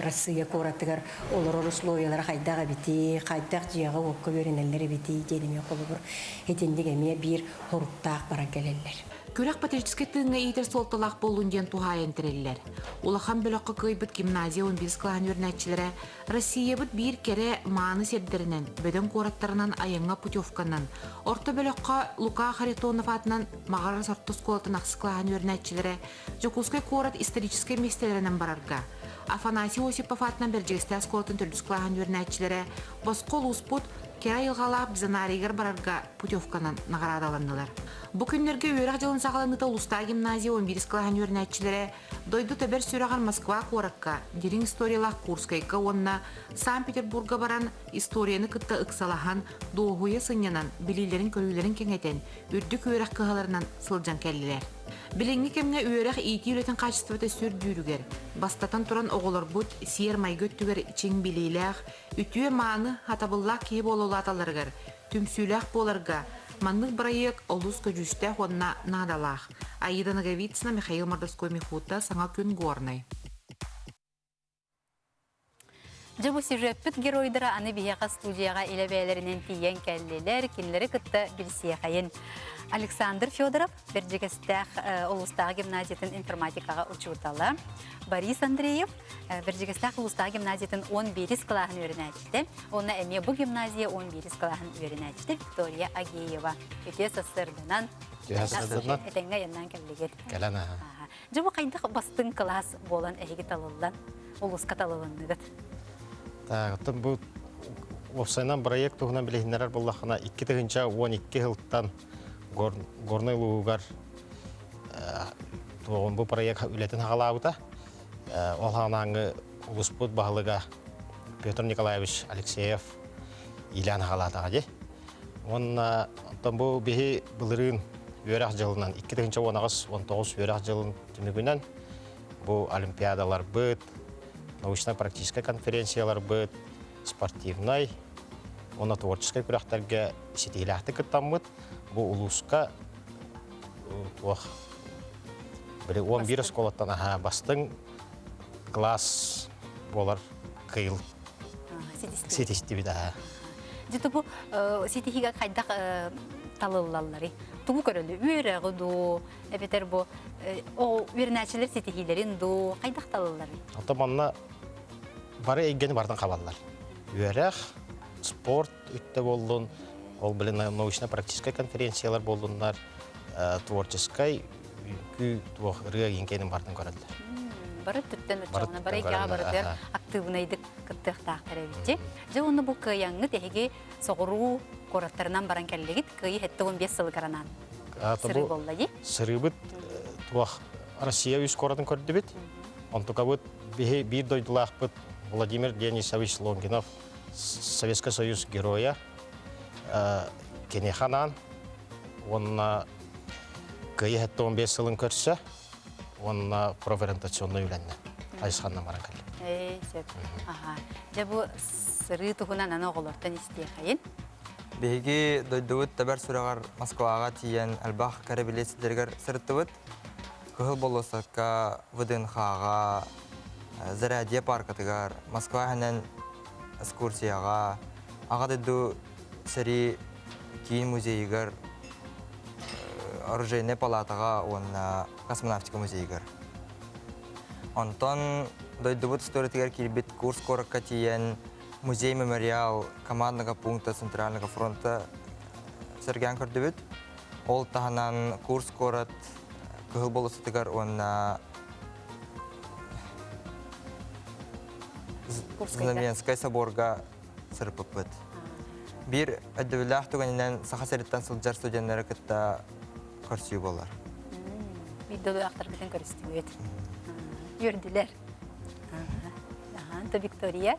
Россия куоратыгар олорор условиялара хайдах эбитий, хайдах дьиэҕэ-уокка үөрэнэллэр эбитий диэн эмиэ холобур итинник эмиэ биир хоруктаах баран кэлэллэр. Күрэх патриотическай тыыҥҥа иитэр суолталаах буоллун диэн туһаайан тэриллэр. Улахан бөлөххө кыайбыт гимназия 11 кылааһын үөрэнээччилэрэ Россиябыт биир кэрэ, мааны сирдэринэн, бөдөҥ куораттарынан айаҥҥа путевканан, орто бөлөххө Лука Харитонов аатынан Маҕарас орто оскуолатын ахсыс кылааһын үөрэнээччилэрэ Дьокуускай куорат историческай миэстэлэринэн барарга, Афанасий Осипов аатынан Бэрдьигэстээх оскуолатын төрдүс кылааһын үөрэнээччилэрэ босхо улууспут кэрэ айылҕалаах бизонарийыгар барарга путевканан наҕараадаланнылар. Бу күннэргэ үөрэх дьылын саҕаланыыта улуустааҕы гимназия 11 кылааһын үөрэнээччилэрэ дойду тэбэр сүрэҕэр Москва куоракка, дириҥ историялаах Курскайга уонна Санкт-Петербурга баран историяны кытта ыксалаһан, дуоһуйа сынньанан, билиилэрин-көрүүлэрин кэҥэтэн, үрдүк үөрэх кыһаларынан сылдьан кэллилэр. Билиҥҥи кэмҥэ үөрэх-иитии үлэтин хаачыстыбата сүрдүүрүгэр, бастатан туран оҕолорбут сиэр-майгы өттүгэр чиҥ билиилээх, үтүө-мааны, хатабыллаах киһи буола улааталларыгар, түмсүүлээх буоларга маннык бырайыак олус көдьүүстээх уонна наадалаах. Аида Ноговицына, Михаил Мордовской-Михута, Саҥа күн Горнай. Дьэ бу сюжеппит геройдара аны биһиэхэ студияҕа илэ бэйэлэринэн тиийэн кэллилэр, кинилэри кытта билсиэхэйин. Александр Федоров, Бэрдьигэстээх улуустааҕы гимназиятын информатикаҕа учуутала, Борис Андреев, Бэрдьигэстээх улуустааҕы гимназиятын 11 кылааһын үөрэнээччитэ, уонна эмиэ бу гимназия 11 кылааһын үөрэнээччитэ Виктория Агеева. Үтүө сарсыарданан этэҥҥэ айаннаан кэллигит. Кэлэн аха. Дьэ бу хайдах бастыҥ кылаас буолан эһиги талыллан, улууска талылынныгыт? Так, оттон бу уопсайынан проект туһунан билиһиннэрэр буоллаххына, 2012 сылтан Горнай улууһугар туоҕун бу проект үлэтин хаҕалаабыта. Ол хаҕанааҥҥы улууспут баһылыга Петр Николаевич Алексеев иилээн хаҕалаатаҕа дии. Уонна оттон бу биһи былырыын үөрэх дьылынан 2018-19 үөрэх дьылын түмүгүнэн бу олимпиадаларбыт, научно-практическай конференцияларбыт, спортивнай уонна творческай күрэхтэргэ ситиһиилээхтик кыттаммыт. Бу улууска туох били 11 оскуолаттан аһаа бастыҥ класс буолар кыйыл ситистибит аһаа. Дьэ бу ситиһиигэ хайдах талыллалларый? Тугу көрөлү? Үөрэҕи дуу, эбэтэр бу ол үөрэнээччилэр ситиһиилэрин дуу, хайдах талылларый? Оттон манна бары эйгэни барытын хабаллар. Үөрэх, спорт үттэ буоллун, ол блин научно-практическай конференциялар буоллуннар, творческай үҥкүү туох ырыа иҥкэнин барытын көрөллөр. Бары түттэн оччоҕуна бары эйгэҕэ барытыгар актыыбынайдык кыттыахтаахтар эбит. Дьэ уонна бу кыайаҥҥыт эһиги соҕуруу куораттарынан баран кэллигит кыайыы 75 сылыгар анаан сырыы буолла дии. Сырыыбыт туох Россия үс куоратын көрдүбүт. Онтукабыт биһи биир дойдулаахпыт Владимир Денисович Лонгинов Советский Союз геройа киниэхэ анаан уонна Кыайыы 75 сылын көрсө уонна профориентационнай үлэннэ хайысханнан баран кэллим. Ээ, сөп. Аха. Дьэ бу сырыы туһунан аны оҕолортон истиэхэйин. Биһиги дойдубут тэбэр сүрэҕэр Москваҕа тиийэн элбэх кэрэ билиэт сирдэригэр сырыттыбыт. Кыһыл болуоссакка, ВДНХ-ҕа, Зарядье паркатыгар, Москва иһинэн экскурсияҕа, Аҕа дойду сэрии киин музейыгар, оружейнай палатаҕа уонна космонавтика музейыгар. Онтон дойдубут историятыгар киирбит Курск куоракка тиийэн музей-мемориал командного пункта Центрального фронта сэргээн көрдүбүт. Ол таһынан Курск куорат Кыһыл болуоссатыгар уонна Знаменскай соборга сырыппыппыт. Биир өйдөбүллээх түгэнинэн Саха сириттэн сылдьар студеннары кытта көрсүү буолар. Биир дойдулаахтарбытын көрүстүбүт. Үөрдүлэр. Аха, Виктория.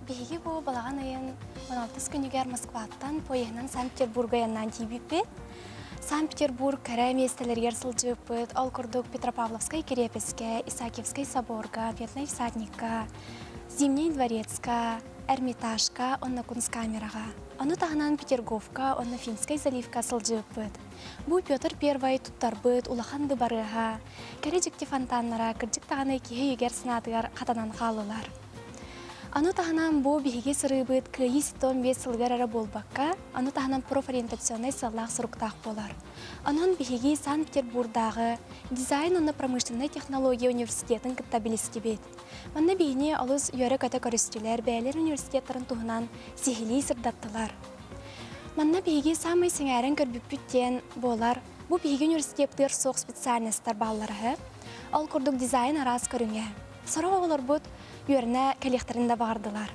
Биһиги бу балаҕан ыйын 16 күнүгэр Москваттан поеһынан Санкт-Петербурга айаннаан тиийбиппит. Санкт-Петербург кэрэ миэстэлэригэр сылдьыбыппыт. Ол курдук Петропавловскай кириэпэскэ, Исаакиевскай соборга, Ветный всадникка, Зимний дворецка, Эрмитажка уонна Кунсткамераҕа. Ону таһынан Петерговка уонна Финскэй заливка сылдьыбыппыт. Бу Петр Первай туттарбыт улахан дыбарыаһа, кэрэ дьикти фонтаннара кырдьык даҕаны киһи өйүгэр санаатыгар хатанан хааллылар. Ону таһынан бу биһиги сырыыбыт Кыайыы 115 сылыгар эрэ буолбакка, ону таһынан профориентационнай сыаллаах соруктаах буолар. Онон биһиги Санкт-Петербурдааҕы дизайн уонна промышленнай технология университетын кытта билистибит. Манна биһини олус үөрэ-көтө көрүстүлэр, бэйэлэр университеттарын туһунан сиһилии сырдаттылар. Манна биһиги саамай сэҥээрэн көрбүппүт диэн буолар, бу биһиги университеттыгар суох специальностар бааллара. Ол курдук дизайн араас көрүҥэ. Сорох оҕолорбут үөрэнэ кэлиэхтэрин да баҕардылар.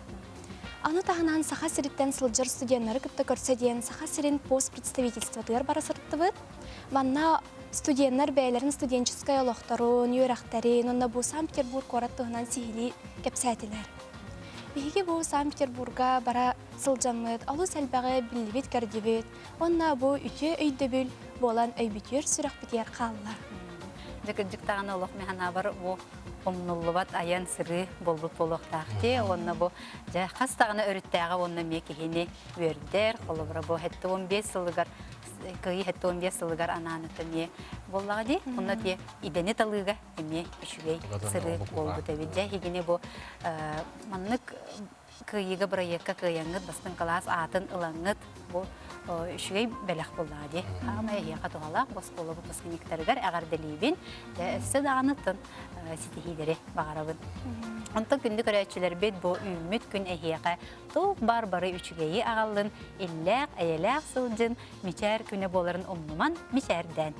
Аны таһынан Саха сириттэн сылдьар студеннары кытта көрсө диэн Саха сирин постпредставительствотыгар бара сырыттыбыт. Манна студеннар бэйэлэрин студенческай олохторун, үөрэхтэрин уонна бу Санкт-Петербург куорат туһунан сиһилии кэпсээтилэр. Биһиги бу Санкт-Петербурга бара сылдьаммыт олус элбэҕи биллибит-көрдүбүт уонна бу үтүө өйдөбүл буолан өйбүтүгэр сүрэхпитигэр хаалла. Дьэ кырдьык даҕаны олох мин санаабар бу умнуллубат айан сырыы буолбут буолуохтаах дии уонна бу дьэ хас даҕаны өрүттээҕэ уонна эмиэ киһини үөрдэр холобура бу 75 сылыгар Кыайыы 75 сылыгар анаан эмиэ буоллаҕа дии. Онно тиэ идэни талыыга эмиэ үчүгэй сырыы буолбут эбит. Дьэ эһигини бу маннык кыайыыга бырайыакка кыайаҥҥыт бастыҥ кылаас аатын ылаҥҥыт бу үчүгэй бэлэх буоллаҕа дии. Хаамай эһиэхэ туһалаах бу оскуола выпускниктарыгар эҕэрдэлиибин. Дьэ өссө даҕаны тын ситиһиилэри баҕарабын. Онтон күндү көрөөччүлэрбит бу үүммүт күн эһиэхэ Туох баар бары үчүгэйи аҕаллын, иллээх, эйэлээх сылдьын, мичээр күнэ буоларын умнуман, мичээрдээн.